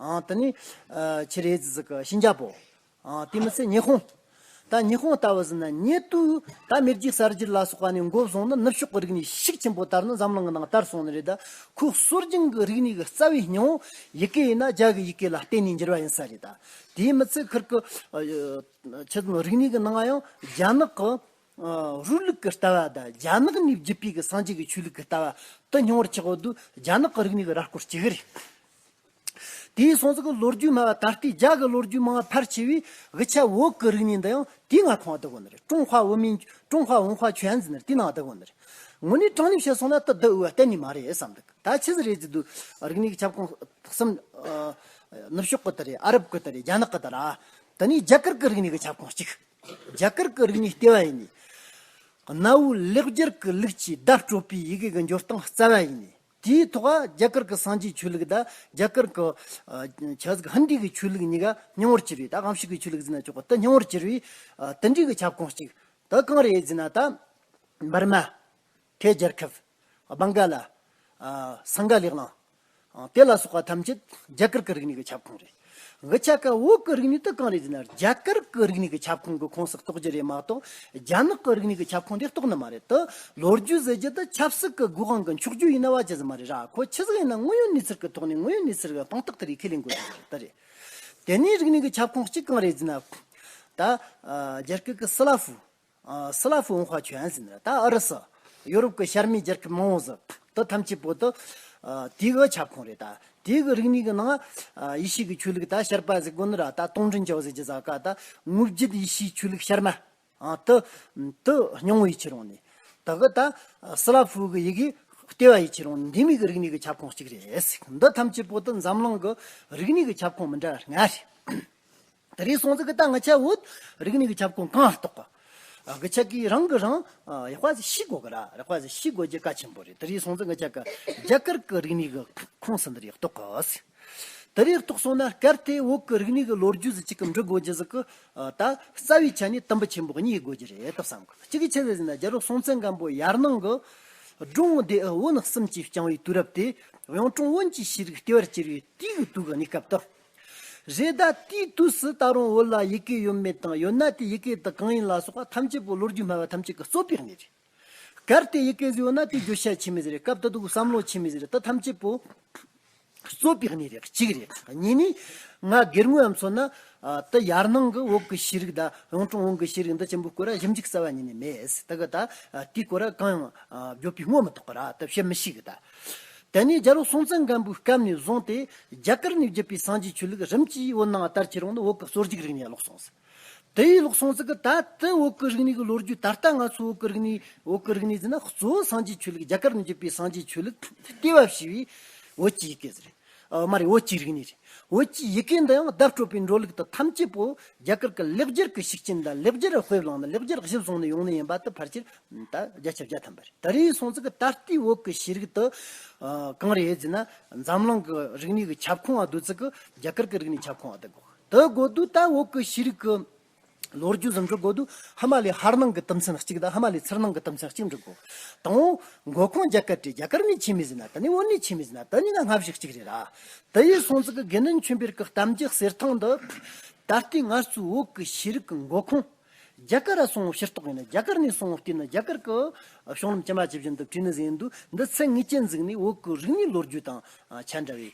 ཨང་། དེ་ནས་ཨ་ཆི་རེད་ཟིག་གི་ཤིན་ཅང་པོ། ཨང་། དེ་མི་ཚད་ཉི་ཧོང་། ད་ཉི་ཧོང་ལྟ་བུ་ཟིག་ན་ཉེ་དུས་ད་མེས་རྒྱལ་གསར་བརྗེ་ལ་སོགས་པ་ནས་མགོ་བཟུང་ནས་ནུབ་ཕྱོགས་ཀྱི་རིག་གནས་ཤུགས་ཆེན་པོ་དར་ནས་འཛམ་གླིང་གི་ནང་དར་སོང་ནི་རེད། ད་ཁོ་སྲོལ་རྒྱུན་གྱི་རིག་གནས་ཀྱི་རྩ་བའི་སྙིང་བོ་ཡི་གེ་ཡིན་ན་རྒྱ་གི་ཡི་གེ་ལ་བརྟེན་ནས་འགྱུར་བ་ཡིན་ས་རེད། ད་དེ་མི་ཚད་ཁིར་གི་ཆི་ཟེར་ན། རིག་གནས་ཀྱི་ནང་ཡང་རྒྱ་ནག་གི་རུ་ལུགས་ཀྱི་ལྟ་བ་དང་། རྒྱ་ནག་ནས་བརྒྱུད་པའི་གི་སངས་རྒྱས་ཀྱི་ཆོས་ལུགས་ཀྱི་ལྟ་བ་དེ་སྙིང་བོར་ཆགས་ཡོད་དུས། རྒྱ་ནག་གི་རིག་གནས་ཀྱི་ར་སྐོར་གཅིག་རེད། དེའི་སོང་ཙི་གི་ལོ་རྒྱུས་སྨྲ་བ་ད་ལྟའི་རྒྱ་གི་ལོ་རྒྱུས་སྨྲ་བ་ཕལ་ཆེ་བས་དབུ་ཆ་བོད་ཀྱི་རིག་གནས་འདི་ཡང་དེའི་ནང་ཁོངས་བསྡུ་གོ་ནི་རེད། ཀྲུང་ཧྭ་文明། ཀྲུང་ཧྭ་文化圈ཟེར་ནི་རེད། དེའི་ནང་བསྡུ་གོ་ནི་རེད། དངོས་གནས་དྲང་གནས་བཤད་སོང་ན་དེ་བསྡུ་འོས་གཏན་ནས་མ་རེད་བསམ་འདུག། ད་ཆི་ཟིག་རེད་ཟེར་དུས། རིག་གནས་ཀྱི་ཁྱབ་ཁོངས་གསུམ། ཨ། ནུབ་ཕྱོགས་ཀྱི་དེ་རེད། ཨ་རབ་ཀྱི་དེ་རེད། རྒྱ་ནག་གི་དེ་ར། དེ་ནས་རྒྱ་གར་གྱི་རིག་གནས་ཀྱི་ཁྱབ་ཁོངས་གཅིག། རྒྱ་གར་གྱི་རིག་གནས་ལྟེ་བ་ཡིན་ནི། གནའ་བོའི་ལེགས་སྦྱར་གྱི་ལུགས་ཀྱི་བརྡ་སྤྲོད་པའི་ཡི་གེ་གི་འབྱོར་སྟངས་རྩ་བ་ཡིན་ནི། དེའི་ཐོག་རྒྱ་གར་གྱི་སངས་རྒྱས་ཆོས་ལུགས་དང་རྒྱ་གར་གྱི་ཆ་ཟིག་ཧིན་དི་གི་ཆོས་ལུགས་གཉིས་ཀ་སྙིང་བོར་གྱུར་བའི། ད་དབང་ཕྱུག་གི་ཆོས་ལུགས་ཟེར་ན་ཆོག་གི། དེ་སྙིང་བོར་གྱུར་བའི་དེ་འདྲའི་གི་ཁྱབ་ཁོངས་གཅིག། དེ་གང་རེད་ཟེར་ན། ད་འབར་མ། ཐའེ་རྒྱལ་ཁབ། སྦང་ག་ལ། སིང་ག་ལའི་གླིང་། དེ་ལ་སོགས་པ་ཐམས་ཅད་རྒྱ་གར་གྱི་རིག་གནས་ཀྱི་ཁྱབ་ཁོངས་རེད། དབུ་ཆ་ག་བོད་ཀྱི་རིག་གནས་དེ་གང་རེད་ཟེར་ན། རྒྱ་གར་གྱི་རིག་གནས་ཀྱི་ཁྱབ་ཁོངས་ཀྱི་ཁོངས་སུ་གཏོགས་རྒྱུ་རེད་མ་གཏོགས། རྒྱ་ནག་གི་རིག་གནས་ཀྱི་ཁྱབ་ཁོངས་དེ་གཏོགས་ནི་མ་རེད། དེ་ལོ་རྒྱུས་ཟེར་རྒྱུ་དེ་ཆབ་སྲིད་ཀྱི་སྒོ་དབང་གི་འཁྱོག་བརྗོད་ཡིན་ན་བ་ཅི་ཟིག་མ་རེད་ར། ཁོ་ཆི་ཟིག་ཡིན་ན་དངོས་ཡོད་གནས་ཚུལ་གྱི་ཐོག་ནས་དངོས་ཡོད་གནས་ཚུལ་གྱི་དཔང་རྟགས་དེ་རིགས་ཁས་ལེན་དགོས་རྒྱུ་རེད། དེ་རེད། དེ་ནས་རིག་གནས་ཀྱི་ཁྱབ་ཁོངས་གཅིག་གང་རེད་ཟེར་ན། ད་རྒྱ་སྐད་ཀྱི་སི་ལ་ཧྥུ། ཨ། སི་ལ་ཧྥུ་文化圈ཟེར་ནི་རེད། ད་ཨུ་རུ་སུ། ཡོ་རོབ་ཀྱི་ཤར་མའི་རྒྱལ་ཁབ་མང་བོ་ཟིག་དེ་ཐམས་ཅད་པོ་དེ། ཨ། དེའི་གི་ཁྱབ་ཁོངས་རེད། ད་དེའི་གི་རིག་གནས་ཀྱི་ནང་། ཨ། ཡེ་ཤུ་གི་ཆོས་ལུགས་ད་ཤར་པ་ཟེར་དགོས་ནི་ར། ད་东正教ཟེར་རྒྱུ་ཟིག་ག་ད་དངོས་བརྒྱུད་ཡེ་ཤུའི་ཆོས་ལུགས་ཤར་མ། ཨ། དེ་དེ་རྙིང་བོ་ཡིས་ཁྱེར་ཡོང་ནི། དེ་གི་ད་སི་ལ་ཧྥུ་གི་ཡི་གེ་ལྟེ་བ་ཡིས་ཁྱེར་ཡོང་ནི། འདི་མོ་གི་རིག་གནས་ཀྱི་ཁྱབ་ཁོངས་གཅིག་རེད། འདི་ཐམས་ཅད་པོ་དེ་འཛམ་གླིང་གི་རིག་གནས་ཀྱི་ཁྱབ་ཁོངས་མི་འདྲ་བ་ལྔ་རེད། དེ་རིང་སོང་ཙི་གི་ད་ང་ཆ་བོད་རིག་གནས་ཀྱི་ཁྱབ་ཁོངས་གང་གཏོགས་གི། ཨ། གི་ཆ་གི་རང་གི་རང་། ཨ། ཡག་པ་ཞིག་ཤེས་དགོས་གི་ར། ཡག་པ་ཞིག་ཤེས་དགོས་རྒྱུ་གལ་ཆེན་པོ་རེད། དེ་རིང་སོང་ཙི་ང་ཆ་གི་རྒྱ་གར་གི་རིག་གནས་ཀྱི་ཁོངས་སུ་འདིར་ཡག་གཏོགས་གི། དེ་རིང་གཏོགས་སོང་ན་གལ་ཏེ་བོད་ཀྱི་རིག་གནས་ཀྱི་ལོ་རྒྱུས་ཟིག་གཅིག་གི་འབྲི་དགོས་རྒྱུ་ཟིག་གི། ཨ། ད་རྩ་བའི་ཆ་ནས་དུམ་བུ་ཆེན་པོ་གཉིས་དགོས་རྒྱུ་རེད་དོ་བསམ་གི། གཅིག་གི་ཆི་ཟིག་ཟེར་ན། རྒྱལ་པོ་སྲོང་བཙན་སྒམ་པོ་ཡར་ནང་གི་ཀྲུང་ལྡེའུ་བོན་གསུམ་གྱིས་བསྐྱངས་པའི་དུས་རབས་དེ། གཡུང་དྲུང་བོན་གྱི་ཤེས་རིག་ལྟེ་བར་གྱུར་བའི་དུས་ཀྱི་དུས་ཀྱི་གནས་སྐབས་དང་། རེད། ད་དེའི་དུས་སུ་ད་རུང་བོད་ལ་ཡི་གེ་ཡོད་མེད་དང་། ཡོད་ན་དེ་ཡི་གེ་དེ་གང་ཡིན་ལ་སོགས་པ་ཐམས་ཅད་པོ་ལོ་རྒྱུས་སྨྲ་བ་ཐམས་ཅད་ཀྱིས་རྩོད་པའི་གནས་རེད། གལ་ཏེ་ཡི་གེ་ཟིག་ཡོད་ན་དེ་བརྗོད་བྱ་ཆི་མོ་ཟིག་རེད། སྐབས་དེ་དུས་བསམ་བློ་ཆི་མོ་ཟིག་རེད། ད་ཐམས་ཅད་པོ་རྩོད་པའི་གནས་རེད། གཅིག་རེད། གཉིས་ནི། ང་སྒེར་ངོས་ཨ་མཚོན་ན། ཨ། ད་ཡར་ནང་གི་བོད་ཀྱི་ཤེས་རིག་དང་གཡུང་དྲུང་བོན་གྱི་ཤེས་རིག་འདི་ཆེན་པོའི་སྐོར་ཞིབ་འཇུག་རྩ་བ་ཉིད་ནས་མེད། ད་གི་ད་དེའི་སྐོར་གང་ཡང་བརྗོད་པའི་ངོ་མི་ཐོག་གི་ར། ད་བཤད་མི་ཤེས་གི་ད། དེ་ནས་རྒྱལ་པོ་སྲོང་བཙན་སྒམ་པོའི་སྐབས་ནས་བཟུང་སྟེ་རྒྱ་གར་ནས་བརྒྱུད་པའི་སངས་རྒྱས་ཆོས་ལུགས་རིམ་གྱིས་བོད་ནང་དར་ཁྱེར་ཡོང་ནི་བོད་ཀྱི་སོར་རྒྱུག་རིག་གནས་ལོག་སོང་ཟིག། དེ་ཡིས་ལོག་སོང་ཟིག་གི། ད་དེ་བོད་ཀྱི་རིག་གནས་ཀྱི་ལོ་རྒྱུས་ད་ལྟ་ང་ཚོ་བོད་ཀྱི་རིག་གནས། བོད་ཀྱི་རིག་གནས་ཟེར་ན་གཙོ་བོ་སངས་རྒྱས་ཆོས་ལུགས། རྒྱ་གར་ནས་བརྒྱུད་པའི་སངས་རྒྱས་ཆོས་ལུགས་ལྟེ་བ་བྱས་པའི་བོད་ཀྱི་ཡི་གེ་ཟིག་རེད། ཨ། མ་རེད། བོད་ཀྱི་རིག་གནས་རེད། བོད་ཀྱི་ཡི་གེ་འདི་ཡང་བརྡ་སྤྲོད་པའི་འགྲོ་ལུགས་དེ་ཐམས་ཅད་པོ་རྒྱ་གར་གྱི་ལེགས་སྦྱར་གྱི་ཤུགས་རྐྱེན་དང་། ལེགས་སྦྱར་དཔེ་བླངས་ནས་ལེགས་སྦྱར་གཞིར་བཟུང་ནས་ཡོང་ནི་ཡིན་པ་དེ་ཕལ་ཆེར་ད་བརྒྱ་ཆ་བརྒྱ་ཐམ་པ་རེད། དེ་རིང་སོང་ཙི་གི་ད་ལྟའི་བོད་ཀྱི་ཤེས་རིག་དེ། ཨ། གང་རེད་ཟེར་ན། འཛམ་གླིང་གི་རིག་གནས་ཀྱི་ཁྱབ་ཁོངས་ཨ་བསྡུ་ཙི་གི་རྒྱ་གར་གྱི་རིག་གནས་ཁྱབ་ཁོངས་ཨ་བསྡུ་དགོས། དེ་དགོས་དུས་ད་བོད་ཀྱི་ཤེས་རིག་གི་ལོ་རྒྱུས་ཟིག་འབྲི་དགོས་དུས་ཧ་མ་ལས་ཧར་ནང་གི་དུམ་ཚན་གཅིག་དང་ཧ་མ་ལས་ཚུར་ནང་གི་དུམ་ཚན་གཅིག་འབྲི་དགོས། དང་པོ་འགོ་ཁུངས་རྒྱ་གར་རེད། རྒྱ་གར་ནས་ཆི་མོ་ཟིག་ན། དེ་ནས་བོད་ནས་ཆི་མོ་ཟིག་ན། དེ་གཉིས་ཀ་སྔ་ཕྱི་གཅིག་རེད་ར། དེ་ཡིས་སོང་ཙི་གི་དགེ་འདུན་ཆོས་འཕེལ་གྱི་གཏམ་རྒྱུད་གསེར་ཐང་འདི། ད་ལྟའི་ང་ཚོའི་བོད་ཀྱི་ཤེས་རིག་གི་འགོ་ཁུངས་ རྒྱ་གར་ར་སོང་ཕྱིར་རྟོག་ཡིན་ན། རྒྱ་གར་ནས་སོང་བལྟས་ན། རྒྱ་གར་གི་གཞུང་ལམ་ཇི་མ་ཇི་བཞིན་དུ་བྲིས་ནི་ཟིག་ཡིན་དུས། འདི་ཚད་ངེས་ཅན་ཟིག་ནས་བོད་གི་རིག་གནས་ལོ་རྒྱུས་དང་ཆ་འདྲ་བའི་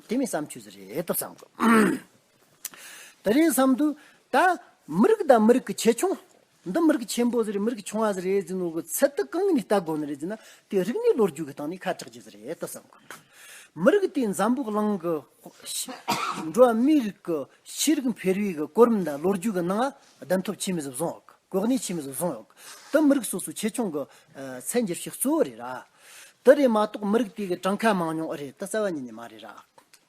དེ་མོའི་བསམ་ཚུལ་ཟིག་རེད་དུ་བསམ་གི། དེ་རེད་བསམ་དུས། ད་མི་རིགས་དང་མི་རིགས་ཀྱི་ཆེ་ཆུང་། འདི་མི་རིགས་ཆེན་པོ་ཟིག་རེད། མི་རིགས་ཆུང་བ་ཟིག་རེད་ཟེར་ནོ་གི་ཚད་དེ་གང་ནས་ལྟ་དགོས་ནི་རེད་ཟེར་ན། དེ་རིག་གནས་ལོ་རྒྱུས་ཀྱི་སྟེང་ནས་ཁ་གྲག་རྒྱུ་ཟིག་རེད་དུ་བསམ་གི། མི་རིགས་དེ་འཛམ་བུ་གླིང་གི་འགྲོ་བ་མིའི་རིགས་ཀྱི་ཤེས་རིག་འཕེལ་བའི་གི་གོ་རིམ་དང་ལོ་རྒྱུས་ཀྱི་ནང་གདན་ཐོབ་ཆེ་མི་ཟིག་བཟུང་ཡོད་གི། གོ་གནས་ཆེ་མི་ཟིག་བཟུང་ཡོད་གི། དེ་མི་རིགས་སོ་སོའི་ཆེ་ཆུང་གི་ཚད་འཇལ་བྱེད་གཙོ་བོ་རེད་ར། དེ་རེད་མ་གཏོགས་མི་རིགས་དེ་གི་གྲངས་ཀ་མང་ཉུང་ཨེ་རེད། དེ་རྩ་བ་ཉིད་ནས་མ་རེད་ར།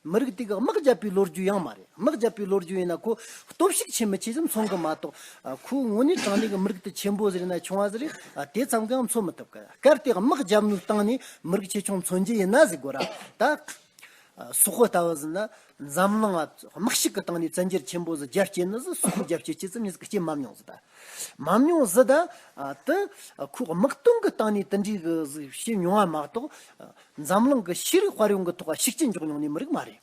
མི་རིགས་དེ་གི་དམག་བརྒྱབ་པའི་ལོ་རྒྱུས་ཡང་མ་རེད། དམག་བརྒྱབ་པའི་ལོ་རྒྱུས་ཡིན་ན་ཁོ་སྟོབས་ཤུགས་ཆེ་མི་ཆེ་ཙམ་མཚོན་གི་མ་གཏོགས། ཨ། ཁོའི་དངོས་གནས་དྲང་གནས་གི་མི་རིགས་དེ་ཆེན་པོ་ཟིག་རེད་ན་ཆུང་བ་ཟིག་རེད། ཨ། དེ་ཙམ་གི་ཡང་མཚོན་མི་ཐུབ་གི། གལ་ཏེ་དམག་བརྒྱབ་ནོའི་སྟེང་ནས་མི་རིགས་ཆེ་ཆུང་མཚོན་རྒྱུ་ཡིན་ན་ཟེར་དགོས་ར། ད། ཨ། སོག་པོ་ལྟ་བུ་ཟིག་ན་འཛམ་གླིང་ང་དམག་ཤུགས་ཀྱི་སྟེང་ནས་བཙན་རྒྱལ་ཆེན་པོ་ཟིག་རྒྱལ་སྐྱེས་ནི་ཟིག་སོག་པོ་རྒྱལ་སྐྱེས་སྐྱེས་ཙམ་ཉིད་ཟིག་སྐྱེས་མ་མྱོང་ཟིག་ད། མ་མྱོང་ཟིག་ད། ཨ། དེ་ཁོའི་དམག་དོན་གི་སྟེང་ནས་དེ་འདྲའི་གི་ཟིག་བྱེད་མྱོང་བ་མ་གཏོགས། འཛམ་གླིང་གི་ཤེས་རིག་དཔལ་ཡོན་གི་ཐོག་ཤུགས་རྐྱེན་འཇོག་མྱོང་ནི་མི་རིགས་མ་རེད།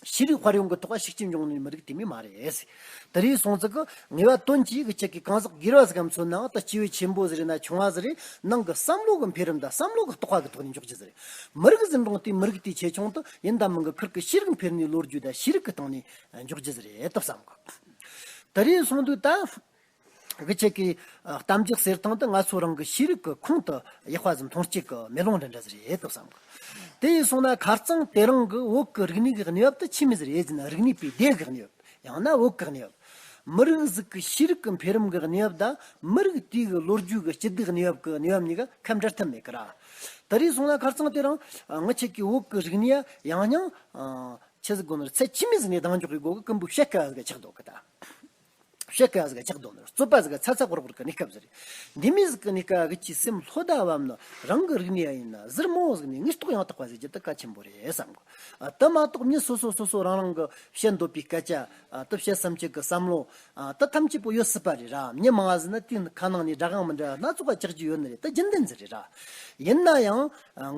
ཤེས་རིག་དཔལ་ཡོན་གི་ཐོག་ཤུགས་རྐྱེན་འཇོག་ནི་མི་རིགས་དེ་མོ་མ་རེད། དེ་རེད་སོང་ཙང་གི་ངེས་པ་དོན་གྱིས་གི་ཁྱེད་ཀྱིས་གང་ཟག་སྒེར་བ་ཟིག་ག་མཚོན་ནའང་། ད་སྐྱེས་བུ་ཆེན་པོ་ཟིག་རེད་ན་ཆུང་བ་ཟིག་རེད། ནང་གི་བསམ་བློ་གི་འཕེལ་རིམ་དང་བསམ་བློ་གི་རྟོགས་པ་གི་ཐོག་ནས་འཇོག་རྒྱུ་ཟིག་རེད། མི་རིགས་ཟིག་འབྲིང་དུས་མི་རིགས་དེའི་ཆེ་ཆུང་དེ་ཡིན་དང་མིན་གི་ཁུར་གི་ཤེས་རིག་འཕེལ་ནི་ལོ་རྒྱུས་དང་ཤེས་རིག་གི་སྟེང་ནས་འཇོག་རྒྱུ་ཟིག་རེད་དུ་བསམ་གི། དེ་རེད་སོང་དུས་ད། གི་ཁྱེད་ཀྱི་གཏམ་རྒྱུད་ཟེར་སྟངས་དེ་ང་ཚོ་རང་གི་ཤེས་རིག་གི་ཁོང་དུ་ཡག་པ་ཟིག་མཐོང་བྱེད་ཀྱི་མེ་ལོང་འདྲ་འདྲ་ཟིག་རེད་དོ་བསམ་གི། དེ་ཡིན་སོང་ན་ཁ་རྩང་དེ་རིང་གི་བོད་ཀྱི་རིག་གནས་ཀྱི་གནས་བབ་དེ་ཆི་མོ་ཟིག་རེད་ཟེར་ན། རིག་གནས་པའི་སྡེ་གི་གནས་བབ། ཡང་ན་བོད་ཀྱི་གནས་བབ། མི་རིགས་ཟིག་གི་ཤེས་རིག་གི་འཕེལ་རིམ་གྱི་གནས་བབ་དང་མི་རིགས་དེའི་གི་ལོ་རྒྱུས་ཀྱི་སྐྱིད་སྡུག་གནས་བབ་ཀྱི་གནས་བབ་གཉིས་ཀ་ཁ་འབྲལ་ཐབས་མེད་ཀི་ར། དེ་རེད་སོང་ན་ཁ་རྩང་དེ་རིང་ང་ཁྱེད་ཀྱི་བོད་ཀྱི་རིག་གནས་ཡང་སྙིང་ཆི་ཟིག་དགོས་ནི་རེད། ཚད་ཆི་མོ་ཟིག་ནས་ལྡང་འཇོག་གི་སྒོ་གི་ཀུན་པོ་བཤད་དཀའ་བ་ཟིག་ཆགས་འདུག་གི་ད། བཤད་དཀའ་བ་ཟིག་ཆགས་འདུག་ནི། རྩོད་པ་ཟིག་ཚ་ཚ་འགོར་འགོར་གི་གནས་སྐབས་ཟིག་རེད། འདི་མོ་ཟིག་གི་གནས་སྐབས་གི་ཅིག་སེམས་ལྷོད་ད་བབ་ནི། རང་གི་རིག་གནས་ཡ་ཡིན་ན་ཟུར་མོ་ཟིག་ནས་ངེས་རྟོགས་ཡང་དག་པ་ཟིག་རྒྱུ་དེ་གལ་ཆེན་པོ་རེད་བསམ་གི། ཨ། དེ་མ་གཏོགས་མི་སོ་སོ་སོ་སོ་རང་རང་གི་བཤད་འདོད་པའི་སྐད་ཆ། ཨ། དེ་བཤད་བསམ་གྱི་གི་བསམ་བློ། ཨ། དེ་ཐམས་ཅད་པོ་ཡོད་སྲིད་པ་རེད་ར། མྱི་མང་ང་ཟིག་ན་དེའི་ཁ་ནང་ནས་སྒྲ་གང་མི་འདྲ་སྣ་ཚོགས་པ་གྲགས་རྒྱུ་ཡོད་ནི་རེད། དེ་རྒྱུན་ལྡན་ཟིག་རེད་ར། ཡིན་ན་ཡང་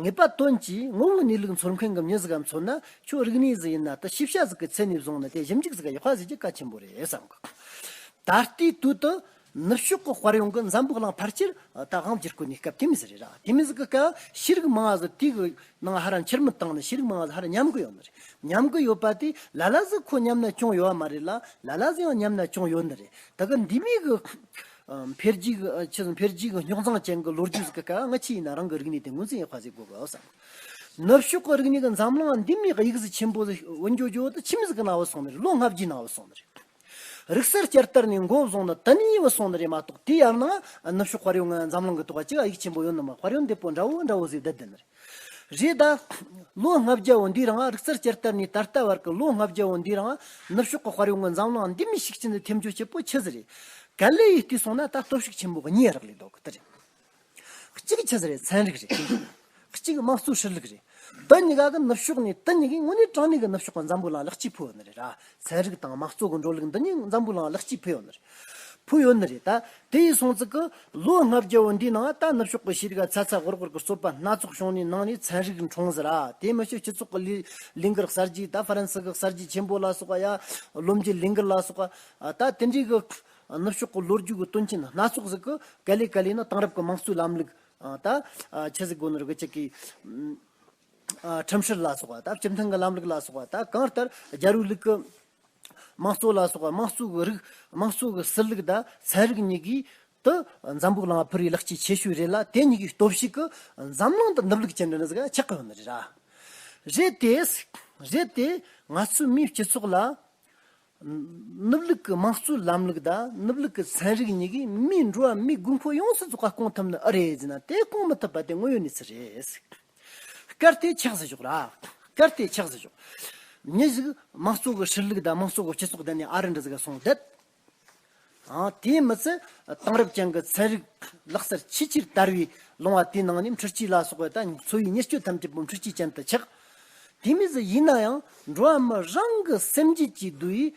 ངེས་པ་དོན་གྱིས་ངོ་བོའི་གནས་ལུགས་ཚོར་མཁན་གྱི་མྱི་ཟིག་ག་མཚོན་ན། ཁྱོད་རིག་གནས་ཟིག་ཡིན་ན་དེ་ཤེས་བྱ་ཟིག་གི་ཚད་ནས་བཟུང་ནས་དེ་ཞིབ་འཇུག་ཟིག་ག་ཡག་པ་ཟིག་རྒྱུ་གལ་ཆེན་པོ་རེད་བསམ་གི། ད་ལྟའི་དུས་དུ་ནུབ་ཕྱོགས་ཀྱི་དཔལ་ཡོན་གྱིས་འཛམ་བུ་གླིང་ཕལ་ཆེར་ད་དབང་བསྒྱུར་གོ་ནི་སྐབས་དེ་མོ་ཟིག་རེད་ར། དེ་མོ་ཟིག་གི་སྐབས་ཤེས་རིག་མང་ང་ཟིག་དེའི་གི་ནང་ཧར་ར་འཁྱེར་མི་བཏང་ནི། ཤེས་རིག་མང་ང་ཟིག་ཧར་ར་ཉམས་གི་ཡོད་ནི་རེད། ཉམས་གི་ཡོད་པ་དེ་ལ་ལ་ཟིག་ཁོ་ཉམས་ན་བྱུང་ཡོད་པ་མ་རེད་ལ། ལ་ལ་ཟིག་ཡང་ཉམས་ན་བྱུང་ཡོད་ནི་རེད། ད་གི་འདི་མོ་གི་འཕེལ་རྒྱས་ཀྱི་ཆེས་འཕེལ་རྒྱས་ཀྱི་རྙོག་འཛིང་ཅན་གྱི་ལོ་རྒྱུས་ཟིག་གི་སྐབས་ང་ཆི་ཡིན་ན་རང་གི་རིག་གནས་དེ་ངོས་འཛིན་ཡག་པ་ཟིག་དགོས་གི་བསམ། ནུབ་ཕྱོགས་ཀྱི་རིག་གནས་ཀྱི་འཛམ་གླིང་འདི་མོ་གི་ཡིག་གཟུགས་ཆེན་པོ་ཟིག་བུད་འགྱོ་རྒྱུ་དེ་ཆི་མོ་ཟིག་གི་ནང་བུད་སོང་ནི་རེད། ལོ་ལྔ་བརྒྱའི་ནང་བུད་སོང་ནི་རེད། རིག་གསར་བསྐྱར་དར་ནས་འགོ་བཟུང་ནི་དེ་ནས་བུད་སོང་ནི་རེད་མ་གཏོགས། དེ་ཡར་ནང་ནུབ་ཕྱོགས་དཔལ་ཡོན་ང་འཛམ་གླིང་གི་ཐོག་ག་ཅིག་ཡིག་ཆེན་པོ་ཡོད་ནི་མ། དཔལ་ཡོན་འདི་པོ་འདྲ་བོ་འདྲ་བོ་ཟིག་བསྡད་བསྡད་ནི་རེད། རེད་ད། ལོ་ལྔ་བརྒྱ་བོ་འདིའི་རིང་། རིག་གསར་བསྐྱར་དར་ནས་ད་ལྟ་བར་གྱི་ལོ་ལྔ་བརྒྱ་བོ་འདིའི་རིང་ནུབ་ཕྱོགས་ཀྱི་དཔལ་ཡོན་གྱིས་འཛམ་གླིང་འདི་མོ་ཤུགས་ཆེན་དུ་འཐེན་རྒྱུ་བྱེད་པོ་ཆི་ཟིག་རེད། ག་ལེ་ཡིས་བལྟས་སོང་ན་ད་སྟོབས་ཤུགས་ཆེན་པོ་གཉིས་རག་ལས་འདུག་གི། དེ་རེད། གཅིག་ཆི་ཟིག་རེད། ཚན་རིག་རེད། གཅིག་དམངས་གཙོའི་ཧྲིལ་ལུགས་རེད། དེ་གཉིས་ཀ་གི་ནུབ་ཕྱོགས་ནས། དེ་གཉིས་ཀས་དངོས་གནས་དྲང་གནས་གི་ནུབ་ཕྱོགས་ཀྱི་འཛམ་བུ་གླིང་ལེགས་སྐྱེས་ཕུལ་ཡོད་ནི་རེད་ར། ཚན་རིག་དང་དམངས་གཙོ་གི་འགྲོ་ལུགས་འདི་གཉིས་འཛམ་བུ་གླིང་ལེགས་སྐྱེས་ཕུལ་ཡོད་ནི་རེད། ཕུལ་ཡོད་ནི་རེད། ད་དེ་ཡིན་སོང་ཙང་གི་ལོ་ལྔ་བརྒྱ་བོ་འདིའི་ནང་ད་ནུབ་ཕྱོགས་ཀྱི་ཤེས་རིག་ག་ཚ་ཚ་འུར་འུར་གི་རྩོད་པ་སྣ་ཚོགས་བྱུང་ནས་ནང་ནས་ཚན་རིག་འཁྲུངས་ཟེར་ར། དེ་མི་ཤེས་སྤྱི་ཚོགས་ཀྱི་ལས་ལས་འགུལ་གསར་བརྗེ། ད་ཧྥ་རན་སི་གི་གསར་བརྗེ་ཆེན་པོ་ལ་སོགས་པ་ཡ། ལོ་འཇིག་ལས་འགུལ་ལ་སོགས་པ། ད་དེ་འདྲའི་གི་ནུབ་ཕྱོགས་ཀྱི་ལོ་རྒྱུས་ཀྱི་དོན་རྐྱེན་སྣ་ཚོགས་ཟིག་གི་ག་ལེ་ག་ལེ་ནི་དེང་རབས་ཀྱི་དམངས་གཙོའི་ལམ་ལུགས། ད་ཆི་ཟིག་དགོས་ནོ་རེད། གི་ཅིག་གི་ཁྲིམས་སྲོལ་ལ་སོགས་པ། ད་སྤྱི་མཐུན་གྱི་ལམ་ལུགས་ལ་སོགས་པ། ད་གང་ལྟར་རྒྱལ་པོའི་ལུགས་ཀྱི་དམངས་གཙོ་ལ་སོགས་པ། དམངས་གཙོ་གི་རིགས། དམངས་གཙོ་གི་སྲིད་ལུགས་དང་ཚན་རིག་གཉིས་ཀྱིས་དེ་འཛམ་བུ་གླིང་ཕུལ་བའི་ལེགས་སྐྱེས་ཆེ་ཤོས་རེད་ལ། དེ་གཉིས་ཀའི་སྟོབས་ཤུགས་ཀྱིས་འཛམ་གླིང་དེ་ནུབ་ལུགས་ཅན་འདྲ་ཟིག་ཆགས་ཀྱི་ཡོད་ནི་རེད་ར། རེད་དེ། རེད་དེ། ང་ཚོའི་མིའི་སྤྱི་ཚོགས་ལ་ནུབ་ལུགས་ཀྱི་དམངས་གཙོའི་ལམ་ལུགས་དང་ནུབ་ལུགས་ཀྱི་ཚན་རིག་གཉིས་ཀས་མིའི་འགྲོ་བ་མིའི་དགོས་མཁོ་ཡོངས་སུ་རྫོགས་པ་སྐོང་ཐུབ་ནི་ཨེ་རེད་ཟེར་ན། དེ་སྐོང་མི་ཐུབ་པ་དེ་དངོས་ཡོད་གནས་ཚུལ་རེད། གལ་ཏེ་ཆགས་ཟིག་ཞོག་ར། གལ་ཏེ་ཆགས་ཟིག་ཞོག། མྱི་ཞིག་དམངས་གཙོ་གི་ཧྲིལ་ལུགས་དང་དམངས་གཙོ་གི་སྤྱི་ཚོགས་བསྡད་ནས་ཨ་རི་འདྲ་ཟིག་ག་སོང་བསྡད། ཨང་། དེ་མི་ཚད་དེང་རབས་ཅན་གྱི་ཚན་རིག་ལག་རྩལ་ཆེས་ཆེར་དར་བའི་ལུང་བ་དེའི་ནང་ནས་འཕྲུལ་ཆས་ལ་སོགས་པ་དང་འཚོ་བའི་མྱུར་སྐྱོབ་ཐམས་ཅད་པོ་འཕྲུལ་ཆས་ཅན་དུ་ཆགས། དེ་མི་ཚད་ཡིན་ན་ཡང་འགྲོ་བ་མི་རང་གི་སེམས་རྒྱུད་ཀྱི་བསྡུས་ཡིས་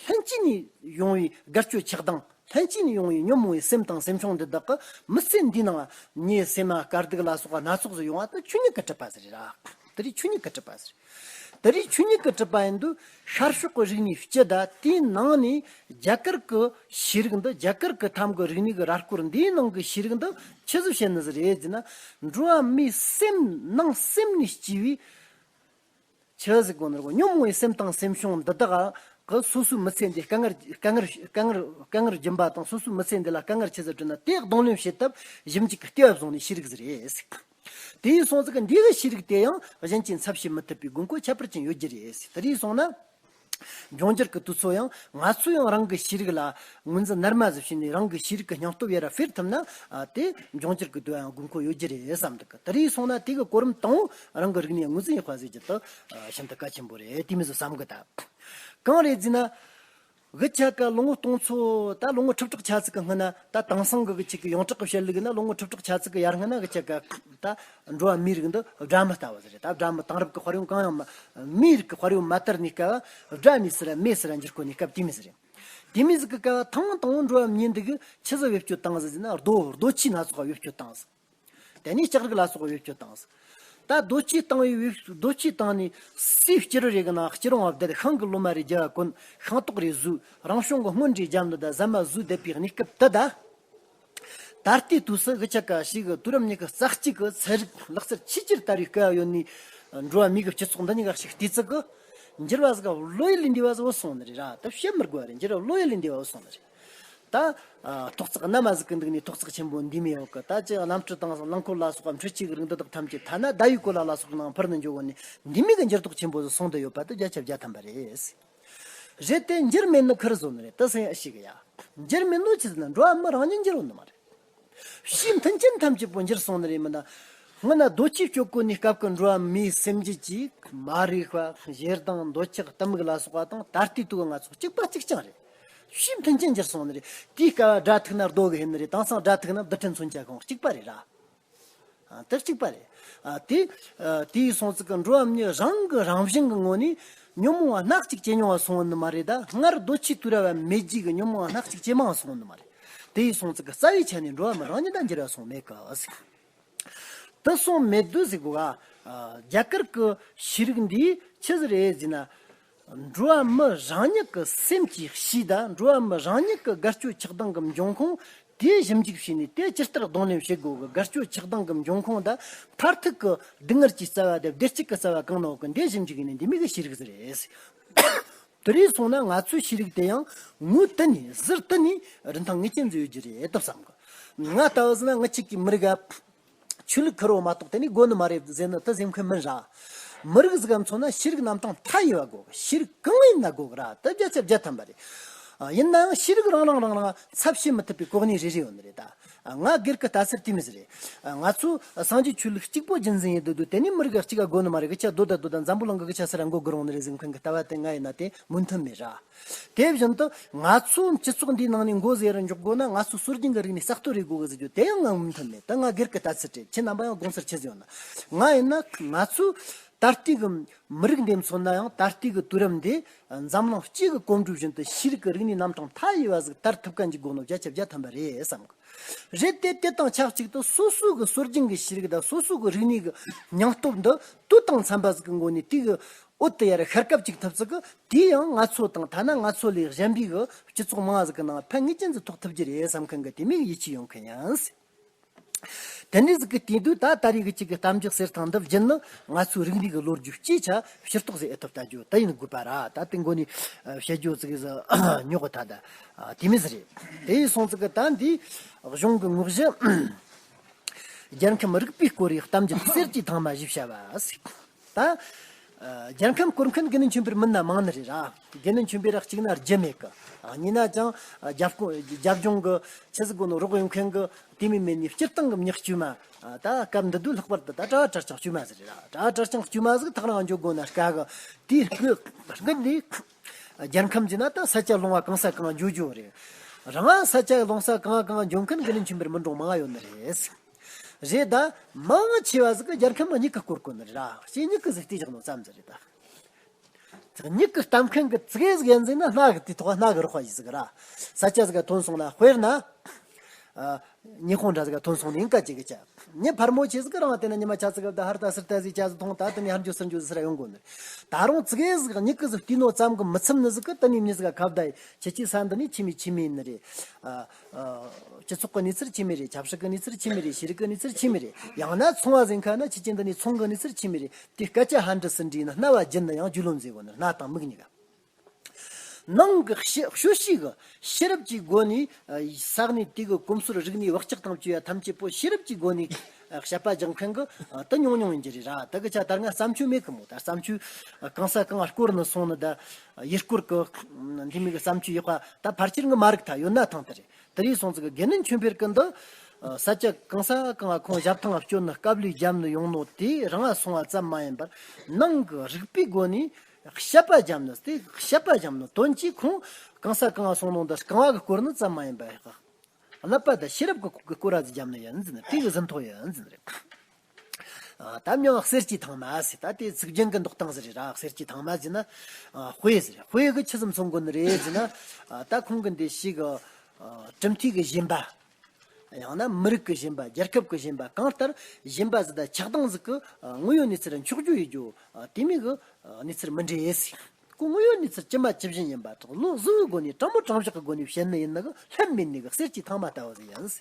ལྷན་སྐྱེས་ནས་ཡོང་བའི་དགའ་སྐྱོ་ཆགས་སྡང་། ལྷན་སྐྱེས་ནས་ཡོང་བའི་ཉོན་མོངས་པའི་སེམས་དང་སེམས་བྱུང་འདི་དག་གིས་མི་ཚེ་འདིའི་ནང་མྱི་སེམས་མ་དཀའ་སྡུག་ལ་སོགས་པ་སྣ་ཚོགས་སུ་ཡོང་བ་དེ་ཆོས་ཉིད་ཀྱིས་གྲུབ་པ་ཟིག་རེད་ར། དེ་རིགས་ཆོས་ཉིད་ཀྱིས་གྲུབ་པ་ཟིག་རེད། ད་རེས་ཆོས་ཉིད་ཀྱི་གྲུབ་པ་ཡིན་དུས་ཤར་ཕྱོགས་ཀྱི་རིག་གནས་སྤྱི་དང་དེའི་ནང་ནས་རྒྱ་གར་གྱི་ཤེས་རིག་འདི། རྒྱ་གར་གྱི་ཐམ་གྱི་རིག་གནས་ཀྱི་ར་སྐོར་འདིའི་ནང་གི་ཤེས་རིག་འདི་ཆི་ཟིག་བཤད་ནི་ཟིག་རེད་ཟེར་ན། འགྲོ་བ་མིའི་སེམས་ནང་སེམས་ནས་སྐྱེས་པའི་ཆི་ཟིག་གོ་ནི་རེད་གོ་ཉོན་མོངས་པའི་སེམས་དང་སེམས་བྱུང་འདི་དག་གི་སོ་སོའི་མི་ཚེ་འདི་དཀའ་ངལ་དཀའ་ངལ་དཀའ་ངལ་དཀའ་ངལ་སྦྱིན་པ་དང་། སོ་སོའི་མི་ཚེ་འདི་ལ་དཀའ་ངལ་ཆི་ཟིག་བསྐྲུན་ན་དེ་གདོང་ལེན་བྱེད་ཐབས་ཞིབ་འཇུག་གི་ལྟེ་བ་བཟུང་ནས་ཤེས་རིག་ཟིག་རེད། དེ་ཡིན་སོང་ཙང་གི་འདི་གི་ཤེས་རིག་དེ་ཡང་གཞན་གྱིས་འཚབ་བྱེད་མི་ཐུབ་པའི་དགོས་མཁོ་ཁྱད་པར་ཅན་ཡོད་རྒྱུ་རེད། དེ་རིགས་སོང་ན། འབྱུང་འགྱུར་གྱི་དུས་ཚོད་ཡང་ང་ཚོས་ཡང་རང་གི་ཤེས་རིག་ལ་ངོས་འཛིན་རྣལ་མ་ཟིག་བྱས་ནས་རང་གི་ཤེས་རིག་གི་སྙིང་སྟོབས་ཡར་ར་སྤེལ་ཐུབ་ན། ཨ། དེ་འབྱུང་འགྱུར་གྱི་དུས་ཡང་དགོས་མཁོ་ཡོད་རྒྱུ་རེད་བསམ་འདུག་གི། དེ་རིགས་སོང་ན་དེ་གི་གོ་རིམ་དང་པོ་རང་གི་རིག་གནས་ངོས་འཛིན་ཡག་པ་ཟིག་རྒྱུ་དེ་ཤིན་ཏུ་གལ་ཆེན་པོ་རེད། དེ་མོ་ཟིག་བསམ་གི། ད་གང་རེད་ཟེར་ན། གི་ཆ་ག་ལོ་ངོ་སྟོང་ཚོ། ད་ལོ་ངོ་ཁྲི་ཕྲག་ཆ་ཙིག་གི་སྔོན་ན། ད་དེང་སང་གི་གི་ཆི་གི་ཡོངས་གྲགས་གི་བཤད་ལུགས་ན་ལོ་ངོ་ཁྲི་ཕྲག་ཆ་ཙིག་གི་ཡར་སྔོན་ན་གི་ཆི་ག་ད་འགྲོ་བ་མིའི་རིགས་འདི་སྦྲ་མི་ལྟ་བུ་ཟིག་རེད། ད་སྦྲ་མི་དེང་རབས་གི་དཔལ་ཡོན་གང་ཡང་མ། མིའི་རིགས་གི་དཔལ་ཡོན་མ་དར་ནས་སྐབས། སྦྲ་ནས་ཟེར་ར་མེ་ཟེར་ར་འགྱུར་གོ་ནས་སྐབས་དེ་མོ་ཟིག་རེད། དེ་མོ་ཟིག་གི་སྐབས་ཐེངས་དང་པོ་འགྲོ་བ་མིའི་འདི་གི་ཆི་ཟིག་བེད་སྤྱོད་བཏང་ཟིག་ཟེར་ན། རྡོ་རྡོ་ཆས་སྣ་ཚོགས་བེད་སྤྱོད་བཏང་ཟིག། དེ་ནས་ལྕགས་རིགས་ལ་སོགས་པ་བེད་སྤྱོད་བཏང་ཟིག། ད་རྡོ་ཆས་བཏང་བའི་རྡོ་ཆས་བཏང་ནས་སའི་སྐྱི་རུ་རེ་གི་ནང་སྐྱི་རོང་བ་བརྡལ། ཤིང་གི་ལོ་མ་རེ་རྒྱབ་བ་གོན། ཤིང་ཏོག་རེ་བཟོས། རང་བྱུང་གི་སྔོན་འགྲོའི་རྒྱབ་འདི་ད་ཟ་མ་བཟོས་བསྡད་པའི་གནས་སྐབས་དེ། ད་ད་ལྟའི་དུས་སུ་གི་ཆ་ག་ཞིག་གི་དུས་རབས་ཉི་ཤུ་རྩ་གཅིག་གི་ཚན་རིག་ལག་རྩལ་ཆེས་ཆེར་དར་བའི་སྐབས་ཡོད་ནི་འགྲོ་བ་མིའི་གི་སྤྱི་ཚོགས་འདི་ཉིད་ཀ་ཞིག་བལྟས་ཚེ་གི། འགྱུར་བ་ཟིག་བློ་ཡུལ་ལས་འདས་པ་ཟིག་བུད་སོང་ནི་རེད་ར། ད་བཤད་མི་དགོས་པ་རེད། འགྱུར་བ་བློ་ཡུལ་ལས་འདས་པ་བུད་སོང་ནི་རེད། ད། ཨ། ཐོག་བརྩེགས་གནའ་མ་ཟིག་གི་འདུག་ནས་ཐོག་བརྩེགས་ཆེན་པོ་འདི་མོ་ཡོད་གི། ད་ཅི་གནམ་གྲུ་དང་རླངས་འཁོར་ལ་སོགས་པ་འཕྲུལ་ཆས་ཀྱི་རིགས་འདི་དག་ཐམས་ཅད་ཐ་ན་ཟླ་བའི་གོ་ལ་ལ་སོགས་ནང་འཕུར་ནས་འགྱོ་གོ་ནས། འདི་མོ་གི་འགྱུར་ལྡོག་ཆེན་པོ་ཟིག་སོང་བསྡད་ཡོད་པ་དེ་བརྒྱ་ཆ་བརྒྱ་ཐམ་པ་རེད། རེད་དེ། འགྱུར་མེད་ནི་ཁུར་བཟོ་ནི་རེད། དེ་སེམས་ཡ་ཞིག་གི་ཡ། འགྱུར་མེད་ནོ་ཆི་ཟེར་ན་འགྲོ་བ་མི་རང་ཉིད་འགྱུར་ཡོང་ནི་མ་རེད། ཕྱིའི་མཐུན་རྐྱེན་ཐམས་ཅད་པོ་འགྱུར་སོང་ནི་རེད། མིན་ན། སྔོན་ན་རྡོ་ཆས་སྤྱོད་གོ་ནི་སྐབས་ཀྱི་འགྲོ་བ་མིའི་སེམས་རྒྱུད་ཀྱི་མ་རིག་པ། ཞེ་སྡང་། འདོད་ཆགས། གཏི་མུག་ལ་སོགས་པ་དང་ད་ལྟའི་དུས་ཀྱི་ང་ཚོ་གཅིག་པ་གཅིག་རྐྱང་རེད། ཕྱིའི་མཐུན་རྐྱེན་འགྱུར་སོང་ནི་རེད། དེའི་སྐབས་སྦྲ་ཐུག་ན་རྡོ་གི་ཧེ་ནི་རེད། དེང་སང་སྦྲ་ཐུག་ན་རྡུལ་ཕྲན་མཚོན་ཆ་གང་གཅིག་པ་རེད་ར། ཨ། དེ་གཅིག་པ་རེད། ཨ། དེ། ཨ། དེའི་སོང་ཙིག་གི་འགྲོ་བ་མི་རང་གི་རང་བཞིན་གྱི་ངོས་ནས་ཉོན་མོངས་པ་སྣ་གཅིག་སྐྱེ་མྱོང་བ་སོང་ནི་མ་རེད། ད་སྔར་རྡོ་ཆས་དུས་རབས་མེད་རྗེས་ཀྱི་ཉོན་མོངས་པ་སྣ་གཅིག་སྐྱེ་མང་སོང་ནི་མ་རེད། དེའི་སོང་ཙིག་གི་རྩ་བའི་ཆ་ནས་འགྲོ་བ་མི་རང་ཉིད་ད་འགྱུར་བ་སོང་མེད་གི་ཟིག། དེ་སོང་མེད་དུས་ཟིག་གོ་ག། ཨ། རྒྱ་གར་གྱི་ཤེས་རིག་འདིས་ཆི་ཟིག་རེད་ཟེར་ན། འགྲོ་བ་མི་རང་ཉིད་ཀྱི་སེམས་ཀྱི་གཤིས་དང་། འགྲོ་བ་མི་རང་ཉིད་ཀྱི་དགའ་སྐྱོ་ཆགས་སྡང་གི་འབྱུང་ཁུངས་དེ་ཞིབ་འཇུག་བྱས་ནས། དེ་ཇི་ལྟར་གདོང་ལེན་བྱེད་དགོས་གི། དགའ་སྐྱོ་ཆགས་སྡང་གི་འབྱུང་ཁུངས་དང་། མཐར་ཐུག་གི་སྡུག་བསྔལ་གྱི་རྩ་བ་དེ། བདེ་སྐྱིད་ཀྱི་རྩ་བ་གང་ན་ཡོད་གི། འདི་ཞིབ་འཇུག་ཡིན་ནི་འདི་མོ་གི་ཤེས་རིག་ཟིག་རེད། དེ་རིགས་སོང་ན་ང་ཚོའི་ཤེས་རིག་དེ་ཡང་ངོས་དེ་ནས་ཟུར་དེ་ནས་རིན་ཐང་ངེས་ཅན་ཟིག་ཡོད་རྒྱུ་རེད་དེ་བསམ་གི། ང་ལྟ་བུ་ཟིག་ན་ངི་ཆིག་གི་མི་རིགས་ཨ། ཆོས་ལུགས་ཁེར་བོ་མ་གཏོགས་དེ་ནི་དགོས་ནི་མ་རེད་ཟེར་ནི་དེ་ཟེར་མཁན་མིན་ར། མི་རིགས་ཟིག་ག་མཚོན་ན་ཤེས་རིག་རྣམ་གྲངས་མཐའ་ཡས་པ་དགོས། ཤེས་རིག་གང་ཡིན་ན་དགོས་ར། དེ་བརྒྱ་ཆ་བརྒྱ་ཐམ་པ་རེད། ཨ། ཡིན་ནའང་ཤེས་རིག་རང་རང་རང་རང་ཚབ་བྱེད་མི་ཐུབ་པའི་གོ་གནས་རེ་རེ་ཡོད་ནི་རེད་ད། ཨ། ང་སྒེར་གྱི་ལྟ་ཚུལ་དེ་མོ་ཟིག་རེད། ཨ། ང་ཚོ་སངས་རྒྱས་ཆོས་ལུགས་གཅིག་པོ་རྒྱུན་འཛིན་ཡེད་དུས་དེ་ནི་མི་རིགས་གཅིག་ག་དགོས་ནི་མ་རེད། གི་ཆ་སྡོད་ད་སྡོད་ད་འཛམ་བུ་གླིང་གི་གི་ཆ་སར་འགོ་དགོས་རུང་ནི་རེད་ཟེར་མཁན་གི་ལྟ་བ་དེ་ང་ཡིན་ན་དེ་མོས་མཐུན་མེད་ར། དེ་བཞིན་དུ་ང་ཚོ་སྤྱི་ཚོགས་འདིའི་ནང་ནས་མགོ་ཟེར་རུ་འཇོག་དགོས་ན། ང་ཚོ་སྲོལ་རྒྱུན་གྱི་རིག་གནས་གསར་གཏོད་རེ་དགོས་གི་ཟེར་རྒྱུ་དེ་ཡང་ང་མོས་མཐུན་མེད། ད་ང་སྒེར་གྱི་ལྟ་ཚུལ་རེད། ཁྱེད་རྣམ་པ་ཡང་དགོངས་ཚུལ་ཆི་ཟིག་ཡོད་ན། ང་ཡིན་ན་ང་ཚོའི་ད་ལྟའི་གི་མི་རིགས་འདི་མཚོན་ན་ཡང་ད་ལྟའི་གི་དུས་རབས་འདི་འཛམ་གླིང་སྤྱི་གི་གོམ་བགྲོད་བཞིན་དུ་ཤེས་རིག་གི་རིག་གནས་རྣམ་གྲངས་མཐའ་ཡས་པ་ཟིག་དར་ཐུབ་མཁན་ཅིག་དགོས་ནོ་བརྒྱ་ཆ་བརྒྱ་ཐམ་པ་རེད་བསམ་གི། རེད་དེ། དེ་དང་ཆབས་ཅིག་ཏུ་སོ་སོའི་གི་སྲོལ་རྒྱུན་གི་ཤེས་རིག་དང་སོ་སོའི་གི་རིག་གནས་གི་སྙིང་སྟོབས་འདི་དུས་དང་འཚམ་པ་ཟིག་གི་སྒོ་ནས་དེ་གི་འོད་དུ་ཡར་ཤར་སྐབས་ཅིག་ཐུབ་ཟིག་གི། དེ་ཡང་ང་ཚོ་དང་ཐ་ན་ང་ཚོ་ལས་གཞན་པའི་གི་སྤྱི་ཚོགས་མང་བ་ཟིག་གི་ནང་ཕན་ངེས་ཅན་ཟིག་ཐོགས་ཐུབ་རྒྱུ་རེད་བསམ་མཁན་གི་དེ་མོ་གི་ཡིད་ཆེས་ཡོད་མཁན་ཡིན། དེ་འདྲ་ཟིག་གི་དུས་དུས་ད་ད་རེས་གི་ཅིག་གི་གཏམ་རྒྱུད་གསེར་ཐང་འདི་བརྒྱུད་ནི་ང་ཚོའི་རིག་གནས་གི་ལོ་རྒྱུས་སྤྱིའི་ཆ་ཕྱིར་རྟོག་ཟིག་ཨེ་ཐུབ་ལྟ་རྒྱུ་དེ་ཡིན་དགོས་པ་ར། ད་དེ་མགོ་ནས་བཤད་རྒྱུ་ཟིག་ཟིག་ཉོག་གི་ད་ད་དེ་མོ་ཟིག་རེད། དེ་ཡིན་སོང་ཙིག་གི་ད་འདི་གཞུང་གི་དངོས་གཞི་རྒྱལ་ཁམས་རིག་པའི་སྐོར་རེ་གཏམ་རྒྱུད་གསེར་གྱི་ཐང་མ་ཞེས་བྱ་བ་ཟིག། ད། ཨ། རྒྱལ་ཁམས་བསྐོར་མཁན་དགེ་འདུན་ཆོས་འཕེལ་མིན་ན་མང་ནི་རེད་ར། དགེ་འདུན་ཆོས་འཕེལ་ར་གཅིག་ན་རྒྱུ་མེད་གི། ཨ། གཉིས་ན་ཅང་། ཨ། རྒྱབ་སྐོ་རྒྱབ་ལྗོངས་གི་ཆི་ཟིག་གོ་ནོ་རོགས་ཡོད་མཁན་གི་དེ་མིན་མེད་ནི་སྤྱིར་བཏང་གི་མྱི་དཀྱུས་མ། ཨ། ད་སྐབས་འདི་དུས་ལྷག་པར་དུ་ད་གྲྭ་བ་གྲྭ་རྐྱང་དཀྱུས་མ་ཟིག་རེད་ར། གྲྭ་བ་གྲྭ་རྐྱང་དཀྱུས་མ་ཟིག་ཐག་རིང་འགྱོ་དགོས་ན་དཀའ་གི། དེའི་སྐུ་སྔོན་ནས་རྒྱལ་ཁམས་ཟེར་ན་ད་ས་ཆ་ལོང་བ་གང་ས་གང་འགྱོ་རྒྱུ་རེད། རང་ས་ཆ་ལོང་ས་གང་གང་འགྱོ་མཁན་དགེ་འདུན་ཆོས་འཕེལ་མི་འགྲོ་མང་ཡོད་ནི་རེད། རེད་ད། མང་ཆེ་བ་ཟིག་གི་རྒྱལ་ཁམས་མ་མྱིག་གིས་བསྐོར་གོ་ནི་རེད་ར། ཞེས་མྱིག་གིས་ཟིག་བལྟས་བཞག་ནོ་ཙམ་ཟིག་རེད་ད། ཅིག་མྱིག་གིས་ལྟ་མཁན་གི་ཙི་གེ་ཟིག་ཡིན་ཟིག་ན་སྣ་གིས་དེ་ཐོག་སྣ་གིས་རོགས་པ་ཡེད་ཟིག་ར། ས་ཆ་ཟིག་ག་ཐོན་སོང་ན། དཔེར་ན། ཨ། ཉི་ཧོང་འདྲ་ཟིག་ག་ཐོན་སོང་ནི་ཡིན་ཀ་ཅིག་གི་ཅ། ཉི་ཕར་མོ་ཆེ་ཟིག་གི་རང་དེ་ན་ཉི་མ་ཆ་ཟིག་གི་ད་ཧར་ད་སིར་ད་ཟིག་ཅ་ཟིག་ཐོང་ད་དེ་ནི་ཧར་འཇུ་སིར་འཇུ་ཟིག་སིར་ཡོང་གོ་ནི། ད་རུང་ཙི་གེ་ཟིག་མྱིག་གི་ཟིག་བལྟས་ནོ་ཙམ་གི་མི་ཚིམ་ནི་ཟིག་གི་དེ་ནི་མྱི་ཟིག་ག་ཁ་བརྡ་ཡི་ཁྱེད་ཀྱི་ས་འདི་ནི་ཆི་མི་ཆི་མི་ཡིན་ནི་རེད། ཨ། ཨ། སྤྱི་ཚོགས་གི་གནས་ཚུལ་ཆི་མི་རེད། ཆབ་སྲིད་གི་གནས་ཚུལ་ཆི་མི་རེད། ཤེས་རིག་གི་གནས་ཚུལ་ཆི་མི་རེད། ཡང་ན་ཚོང་བ་ཟིན་ཁ་ན་ཁྱེད་ཀྱི་འདི་ནི་ཚོང་གི་གནས་ཚུལ་ཆི་མི་རེད། དེ་སྐད་ཆ་ཧ་འདྲི་སི་འདྲི་ཡིན་ན་རྣ་བ་བརྒྱུད་ནི་ཡང་རྒྱུས་ལོན་མཛད་གོ་ནི་རྣ་དང་མིག་གཉིས་ཀ། ནང་གི་ཤེས་ཤེས་བྱའི་གི་ཤེས་རབ་ཀྱི་སྒོ་ནས་ས་གནས་དེ་གི་གོམས་སྲོལ་རིག་གནས་བག་ཆགས་དང་བཅས་པ་ཐམས་ཅད་པོ་ཤེས་རབ་ཀྱི་སྒོ་ནས་བཤད་པ་རྒྱག་མཁན་གི་དེ་ཉུང་ཉུང་ཡིན་གྱི་རེད་ར། དེ་གི་ཆ་ད་ང་བརྩམས་ཆོས་མེད་གི་མོ། ད་བརྩམས་ཆོས་གང་ས་གང་བསྐོར་ནས་སོང་ནི་ད་ཡུལ་སྐོར་གི་འདི་མོ་གི་བརྩམས་ཆོས་ཡག་པ་ད་ཕལ་ཆེར་ངི་མ་རིག་ཐལ། ཡོད་ན་ཐང་དེ་རེད། དེ་རིང་སོང་ཙི་གི་དགེ་འདུན་ཆོས་འཕེལ་གི་འདི་ས་ཆ་གང་ས་གང་ཁོང་ཞབས་ཐང་བསྐྱོད་ནས་དཀའ་ལས་བརྒྱབ་ནས་ཡོང་ནོ་དེ་རང་ང་སོང་བ་ཙམ་མ་ཡིན་པར་ནང་གི་རིག་པའི་སྒོ་ནས། བཤད་པ་རྒྱབ་ནི་དེ་བཤད་པ་རྒྱབ་ནི་དོན་གྱིས་ཁོང་གང་ས་གང་སོང་ནོ་འདི་རྐང་བ་གི་སྐོར་ནི་ཙམ་མ་ཡིན་པ་ཡག་ཀླད་པ་དང་ཤེས་རབ་ཀྱི་སྐོར་ར་ཟིག་རྒྱབ་ནི་ཡིན་ཟིན་རེད། དེ་གི་ཟིན་ཐོ་ཡིན་ཟིན་རེད། ཨ། ད་མྱང་གསེར་གྱི་ཐང་མ་ཟེར། ད་དེ་ཚིག་རྒྱན་གི་འདོགས་སྟངས་ཟིག་རེད་ར། གསེར་གྱི་ཐང་མ་ཟེར་ན། ཨ། དཔེ་ཟིག་རེད། དཔེ་གི་ཆི་ཟིག་མཚོན་གོ་ནི་རེད་ཟེར་ན། ཨ། ད་ཁོང་གི་འདི་ཞིག་གི་ཨ། གྲུབ་མཐའི་གི་ཞེན་པ། ཡང་ན་མི་རིགས་ཀྱི་ཞེན་པ། རྒྱལ་ཁབ་ཀྱི་ཞེན་པ། གང་ལྟར་ཞེན་པ་ཟིག་དང་ཆགས་སྡང་ཟིག་གི་དངོས་ཡོད་གནས་ཚུལ་འཁྱོག་བརྗོད་ཡེད་རྒྱུ་དེ་མོ་གི་གནས་ཚུལ་མི་འདྲ་ཟིག་ཁོ་དངོས་ཡོད་གནས་ཚུལ་ཇི་མ་ཇི་བཞིན་ཡིན་པ་དག་བློ་གཟུ་བོའི་སྒོ་ནས་དྲང་མོ་དྲང་བཞག་གི་སྒོ་ནས་བཤད་ནི་ཡིན་ནི་གི་ལྷད་མེད་ནི་གི་གསེར་གྱི་ཐང་མ་ལྟ་བུ་ཟིག་ཡིན།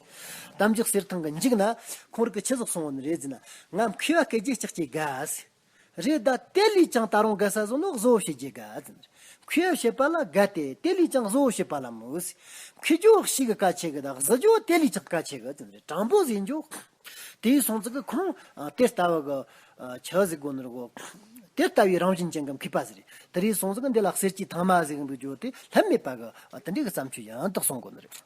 གཏམ་རྒྱུད་གསེར་ཐང་གི་མཇུག་ན་ཁོང་རང་གིས་ཆི་ཟིག་གསུངས་ནི་རེད་ཟེར་ན། ང་མཁས་པ་སྐད་ཆ་ལྕགས་ཀྱི་དགའ་ཟེར། རེད། ད་དེ་ལས་ཀྱང་ད་རུང་དགའ་ས་ཟིག་ནོ་གཟོ་བོ་བྱེད་རྒྱུ་དགའ་ཟེར། མཁས་པ་བྱེད་པ་ལ་དགའ་སྟེ་དེ་ལས་ཀྱང་གཟོ་བོ་བྱེད་པ་ལ་མོས། མཁས་རྒྱུ་ཞིག་གི་དཀའ་ཆེ་གི་ད་གཟི་རྒྱུ་དེ་ལས་ཀྱང་དཀའ་ཆེ་གི་ཟེར། དྲང་པོ་ཟེར་རྒྱུ། དེའི་སོང་ཙི་གི་ཁོང་དེ་ལྟ་བུ་གི་ཆི་ཟིག་གོ་ནི་རེད་གོ། དེ་ལྟ་བུའི་རང་བཞིན་ཅན་གི་མཁས་པ་ཟིག་རེད། དེ་རིང་སོང་ཙི་གི་འདི་ལ་གསེར་གྱི་ཐང་མ་ཟེར་གི་འདུག་རྒྱུ་དེ་ལྷད་མེད་པ་གི་དེ་འདྲའི་གི་བརྩམས་ཆོས་ཡང་དག་གསུང་གོ་ནི་རེད།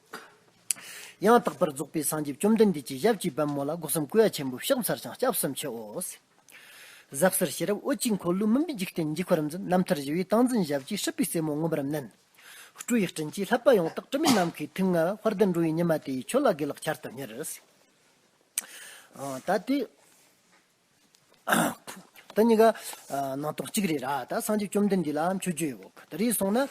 ཡང་དག་པར་རྫོགས་པའི་སངས་རྒྱས་བཅོམ་ལྡན་འདས་ཀྱིས་ཞབས་ཀྱི་པད་མོ་ལ། སྒོ་གསུམ་གུས་པ་ཆེན་པོས་ཕྱག་འཚལ་ཞིང་སྐྱབས་སུ་མཆིའོ། ཟབ་གསལ་ཤེས་རབ་འོད་ཀྱི་འཁོར་ལོའི་མུན་པའི་འཇིག་རྟེན་འཇིགས་པར་མཛད། རྣམ་ཐར་ཞི་བའི་ཏིང་འཛིན་ཞབས་ཀྱིས་སྲིད་པའི་རྩེ་མོ་མངོན་པར་མནན། སྤྲོ་བའི་སྤྲིན་གྱིས་བསླབ་པ་ཡོངས་དག་དྲི་མེད་ནམ་མཁའི་ཐིག་ལྔ། དཔལ་ལྡན་འགྲོ་བའི་ཉི་མ་དེ་ཡིས་ཁྱོད་ལ་དགེ་ལེགས་ཆར་དུ་ཉར། ཨ། ད་དེ། དེ་གཉིས་ཀ་ནང་དོན་གཅིག་རེད་ར། ད་སངས་རྒྱས་བཅོམ་ལྡན་འདས་ལ་མཆོད་བརྗོད་ཡོད་གི། དེ་རིང་སོང་ན།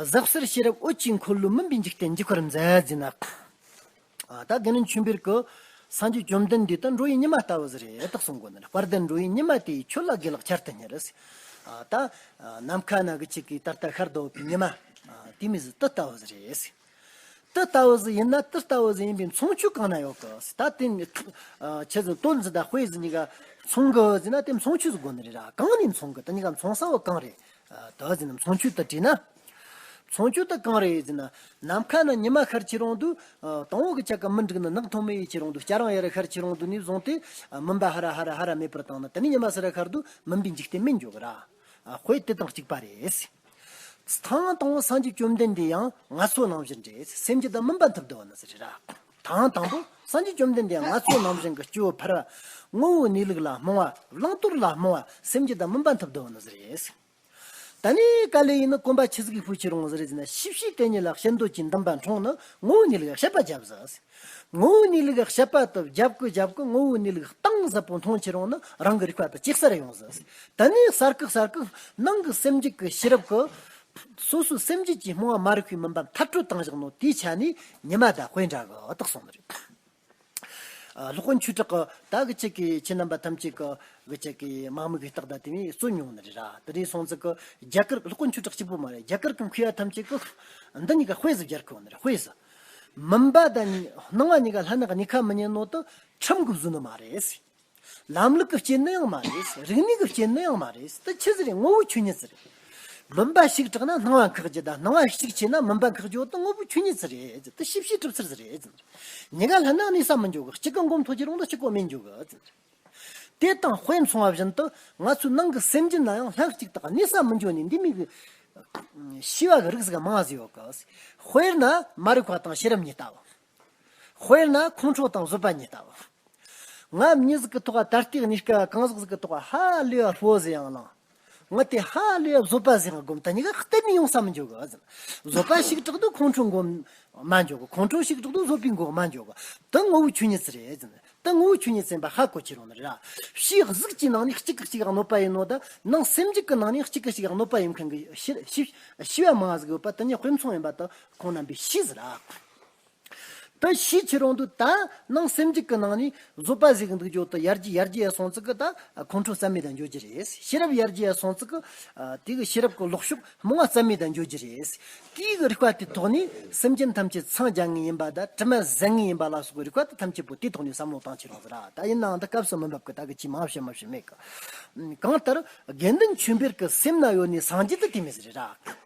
ཟབ་གསལ་ཤེས་རབ་འོད་ཀྱི་འཁོར་ལོའི་མུན་པའི་འཇིག་རྟེན་འཇིགས་པར་མཛད་ཟེར་ན། ད་དགེ་འདུན་ཆོས་འཕེལ་གྱིས་སངས་རྒྱས་བཅོམ་ལྡན་འདས་ད་འགྲོ་བའི་ཉི་མ་ལྟ་བུ་ཟིག་རེད་དག་གསུང་གོ་ནི། དཔལ་ལྡན་འགྲོ་བའི་ཉི་མ་དེ་ཡིས་ཁྱོད་ལ་དགེ་ལེགས་ཆར་དུ་ཉར། ད་ནམ་མཁའ་ན་གི་ཅིག་གི་ད་ལྟ་ཤར་དུ་བབས་པའི་ཉི་མ་དེ་མོ་ཟིག་དེ་ལྟ་བུ་ཟིག་རེད། དེ་ལྟ་བུ་ཟིག་ཡིན་ན་དེ་ལྟ་བུ་ཟིག་ཡིན་པའི་མཚོན་ཆོས་གང་ན་ཡོད་གི། ད་དེ་ནི་ཆི་ཟིག་དོན་ཟིག་དང་དཔེ་ཟིག་གཉིས་ཀ་མཚུངས་གི་ཟེར་ན་དེ་མཚོན་ཆོས་ཟིག་དགོས་ནི་རེད་ར། གང་ནས་མཚུངས་གི། དེ་གཉིས་ཀ་མཚུངས་ས་བོ་གང་རེད། ད་ཟེར་ན་མཚོན་ཆོས་དེ་དྲིས་ན། མཚོན་ཆོས་དེ་གང་རེད་ཟེར་ན། ནམ་མཁའ་ན་ཉི་མ་ཤར་གྱི་རུང་དུས། དང་པོ་གི་ཆ་ག་མི་འགྲིག་ནི་ནག་ཐོག་མེ་ཡིས་ཁྱེར་རུང་དུས། སྐྱ་རེངས་ཡར་ཤར་གྱི་རུང་དུས་ནས་བཟུང་སྟེ། མུན་པ་ཧ་ར་ཧ་ར་ཧ་ར་མེད་པར་བཏང་ན་དེ་ནས་ཉི་མ་ཟེར་ར་ཤར་དུས་མུན་པའི་འཇིག་རྟེན་མེད་འགྱོ་གི་ར། དཔེ་དེ་དང་གཅིག་པ་རེད། ཐེངས་དང་པོ་སངས་རྒྱས་བཅོམ་ལྡན་འདས་ཡང་ང་ཚོ་ནང་བཞིན་རེད། སེམས་རྒྱུད་དང་མུན་པ་འཐིབས་བསྡད་པ་ནི་ཟིག་རེད་ར། ཐེངས་དང་པོ་སངས་རྒྱས་བཅོམ་ལྡན་འདས་ཡང་ང་ཚོ་ནང་བཞིན་གྱི་སྐྱེ་བོ་ཕལ་བ་ངོ་བོའི་གནས་ལུགས་ལ་རྨོངས་པ། བླང་དོར་ལ་རྨོངས་པ། སེམས་རྒྱུད་དང་མུན་པ་འཐིབས་བསྡད་པ་ནི་ཟིག་རེད། ད་ནི་ག་ལེ་ཡིན་ན་གོམ་པ་ཆི་ཟིག་གིས་སྤོས་ཁྱེར་རུང་ཟིག་རེད་ཟེར་ན། ཤེས་བྱའི་དེ་ཉིད་ལ་ཞེན་འདོད་ཀྱི་འདུན་པ་འཁྲུངས་ནས་ངོ་བོའི་གནས་ལུགས་དཔྱད་པ་བརྒྱབ་ཟིག་ངོ་བོའི་གནས་ལུགས་དཔྱད་པ་དེ་བརྒྱབ་གི་བརྒྱབ་གི་ངོ་བོའི་གནས་ལུགས་གཏིང་ཟབ་པོ་མཐོང་ཁྱེར་རུང་ནི་རང་གི་རིག་པ་དེ་ཇེ་གསལ་ཡོང་ཟིག་དེ་ནས་གསལ་གི་གསལ་གི་ནང་གི་སེམས་རྒྱུད་ཀྱི་ཤེས་རབ་ཀྱིས་སོ་སོའི་སེམས་རྒྱུད་ཀྱི་རྨོངས་པ་མ་རིག་པའི་མུན་པ་མཐར་སྐྲོད་བཏང་བཞག་ནོ་དེའི་ཆ་ནས་ཉི་མ་དང་དཔེ་འདྲ་གི་དག་སོང་ནི་རེད། ཨ། སློབ་དཔོན་ཆོས་གྲགས་ཀྱིས་ད་གི་ཅིག་གི་ཁྱེད་རྣམ་པ་ཐམས་ཅད་ཀྱིས་གི་ཅིག་གི་མང་མོས་གི་རྟགས་དང་དེ་མོ་རྩོད་མྱོང་ནི་རེད་ར། དེ་རིང་སོང་ཙི་གི་རྒྱ་གར་སློབ་དཔོན་ཆོས་གྲགས་གཅིག་པོ་མ་རེད། རྒྱ་གར་གི་མཁས་པ་ཐམས་ཅད་ཀྱིས་འདི་གཉིས་ཀ་དཔེ་ཟིག་སྦྱར་གི་ཡོད་ནི་རེད། དཔེ་ཟིག་མུན་པ་དང་སྣང་བ་གཉིས་ཀ་ལྷན་ནག་གཉིས་ཀ་མི་ཉན་ནོ་དེ་ཁྲིམས་ཀྱིས་བཟོས་ནི་མ་རེད། ལམ་ལུགས་ཀྱིས་བསྐྱེད་ནི་ཡང་མ་རེད། རིག་གནས་ཀྱིས་བསྐྱེད་ནི་ཡང་མ་རེད། དེ་ཆི་ཟིག་རེད། ངོ་བོའི་ཆོས་ཉིད་ཟིག་རེད། མུན་པ་ཞིག་དྲག་ན་སྣང་བ་འགག་རྒྱུ་དང་། སྣང་བ་ཞིག་ཆེ་ན་མུན་པ་འགག་རྒྱུ་དེ་ངོ་བོའི་ཆོས་ཉིད་ཟིག་རེད། དེ་ཤེས་བྱའི་གྲུབ་ཚུལ་ཟིག་རེད། གཉིས་ཀ་ལྷན་ནག་གནས་ས་མི་འགྱོ་གི། གཅིག་གི་མགོ་མཐོ་ཁྱེར་རུང་དེ་གཅིག་གི་མེད་འགྱོ་གི། དེ་དང་དཔེ་མཚུངས་པ་བཞིན་དུ་ང་ཚོའི་ནང་གི་སེམས་རྒྱུད་ན་ཡང་ལྷན་གཅིག་ཏུ་གནས་ས་མི་འགྱོ་ནི་འདི་མོ་གི་ཤེས་པ་གི་རིགས་ཟིག་མང་ཟིག་ཡོད་གི། དཔེར་ན་མ་རིག་པ་དང་ཤེས་རབ་གཉིས་ལྟ་བུ། དཔེར་ན་ཁོང་ཁྲོ་དང་བཟོད་པ་གཉིས་ལྟ་བུ། ང་མྱི་ཟིག་གི་ཐོག་ད་ལྟའི་གནས་སྐབས་གང་ཟག་ཟིག་གི་ཐོག་ཧ་ལས་པ་ཕོ་ཟིག་ཡང་བླངས། ང་དེ་ཧ་ལས་པ་བཟོད་པ་ཟིག་ཡང་སྒོམ། ད་གཉིས་ཀ་གཏན་ནས་ཡོང་ས་མི་འགྱོ་གི་ཟེར། བཟོད་པ་ཞིག་དྲག་དུས་ཁོང་ཁྲོའི་མགོ་མ་འགྱོ་གི། ཁོང་ཁྲོ་ཞིག་དྲག་དུས་བཟོད་པའི་མགོ་མ་འགྱོ་གི། དེ་ངོ་བོའི་ཆོས་ཉིད་ཟིག་རེད་ཟེར། དེ་ངོ་བོའི་ཆོས་ཉིད་ཟིག་ཡིན་པ་ཧ་གོ་ཁྱེར་རུང་ནི་རེད། ཕྱིའི་གཟུགས་ཀྱི་ནང་ནས་གཅིག་གིས་གཅིག་གནོད་པ་ཡིན་ནོ་དང་། ནང་སེམས་རྒྱུད་ཀྱི་ནང་ནས་གཅིག་གིས་གཅིག་གནོད་པ་ཡིན་མཁན་གྱི་ཤེས་ཤེས་པ་མང་ཟིག་ཡོད་པ་དེ་གཉིས་དཔེ་མཚུངས་ཡིན་པ་དེ་ཁོང་རྣམ་པས་ཤེས་ཟེར་ར། དེ་ཤས་ཆེ་རུང་དུ་ད་ནང་སེམས་རྒྱུད་ཀྱི་ནང་ནས་བཟོད་པ་ཟེར་གི་འདུག་རྒྱུ་དེ་ཡར་རྒྱས་ཡར་རྒྱས་སོང་ཙི་གི་ད་ཁོང་ཁྲོ་རྩ་མེད་དུ་འགྱོ་རྒྱུ་རེད། ཤེས་རབ་ཡར་རྒྱས་སོང་ཙི་གི་དེ་གི་ཤེས་རབ་ཀྱི་ལོག་ཕྱོགས་རྨོངས་པ་རྩ་མེད་དུ་འགྱོ་རྒྱུ་རེད། དེའི་གི་རིགས་པ་དེ་ཐོག་ནས་སེམས་ཅན་ཐམས་ཅད་འཚང་རྒྱ་ངེས་ཡིན་པ་དང་དྲི་མ་ཟད་ངེས་ཡིན་པ་ལ་སོགས་པའི་རིགས་པ་དེ་ཐམས་ཅད་པོ་དེའི་ཐོག་ནས་བསམ་བློ་བཏང་ཆེ་རུང་ཟེར་ར། ད་ཡིན་ནའང་འདི་སྐབས་སུ་མི་འབབ་གི་ད་གི་ཅིས་མ་བཤད་མ་བཤད་མེད་གི། གང་ལྟར་དགེ་འདུན་ཆོས་འཕེལ་གི་སེམས་ན་ཡོད་ནི་སངས་རྒྱས་དེ་དེ་མི་ཟེར་ར།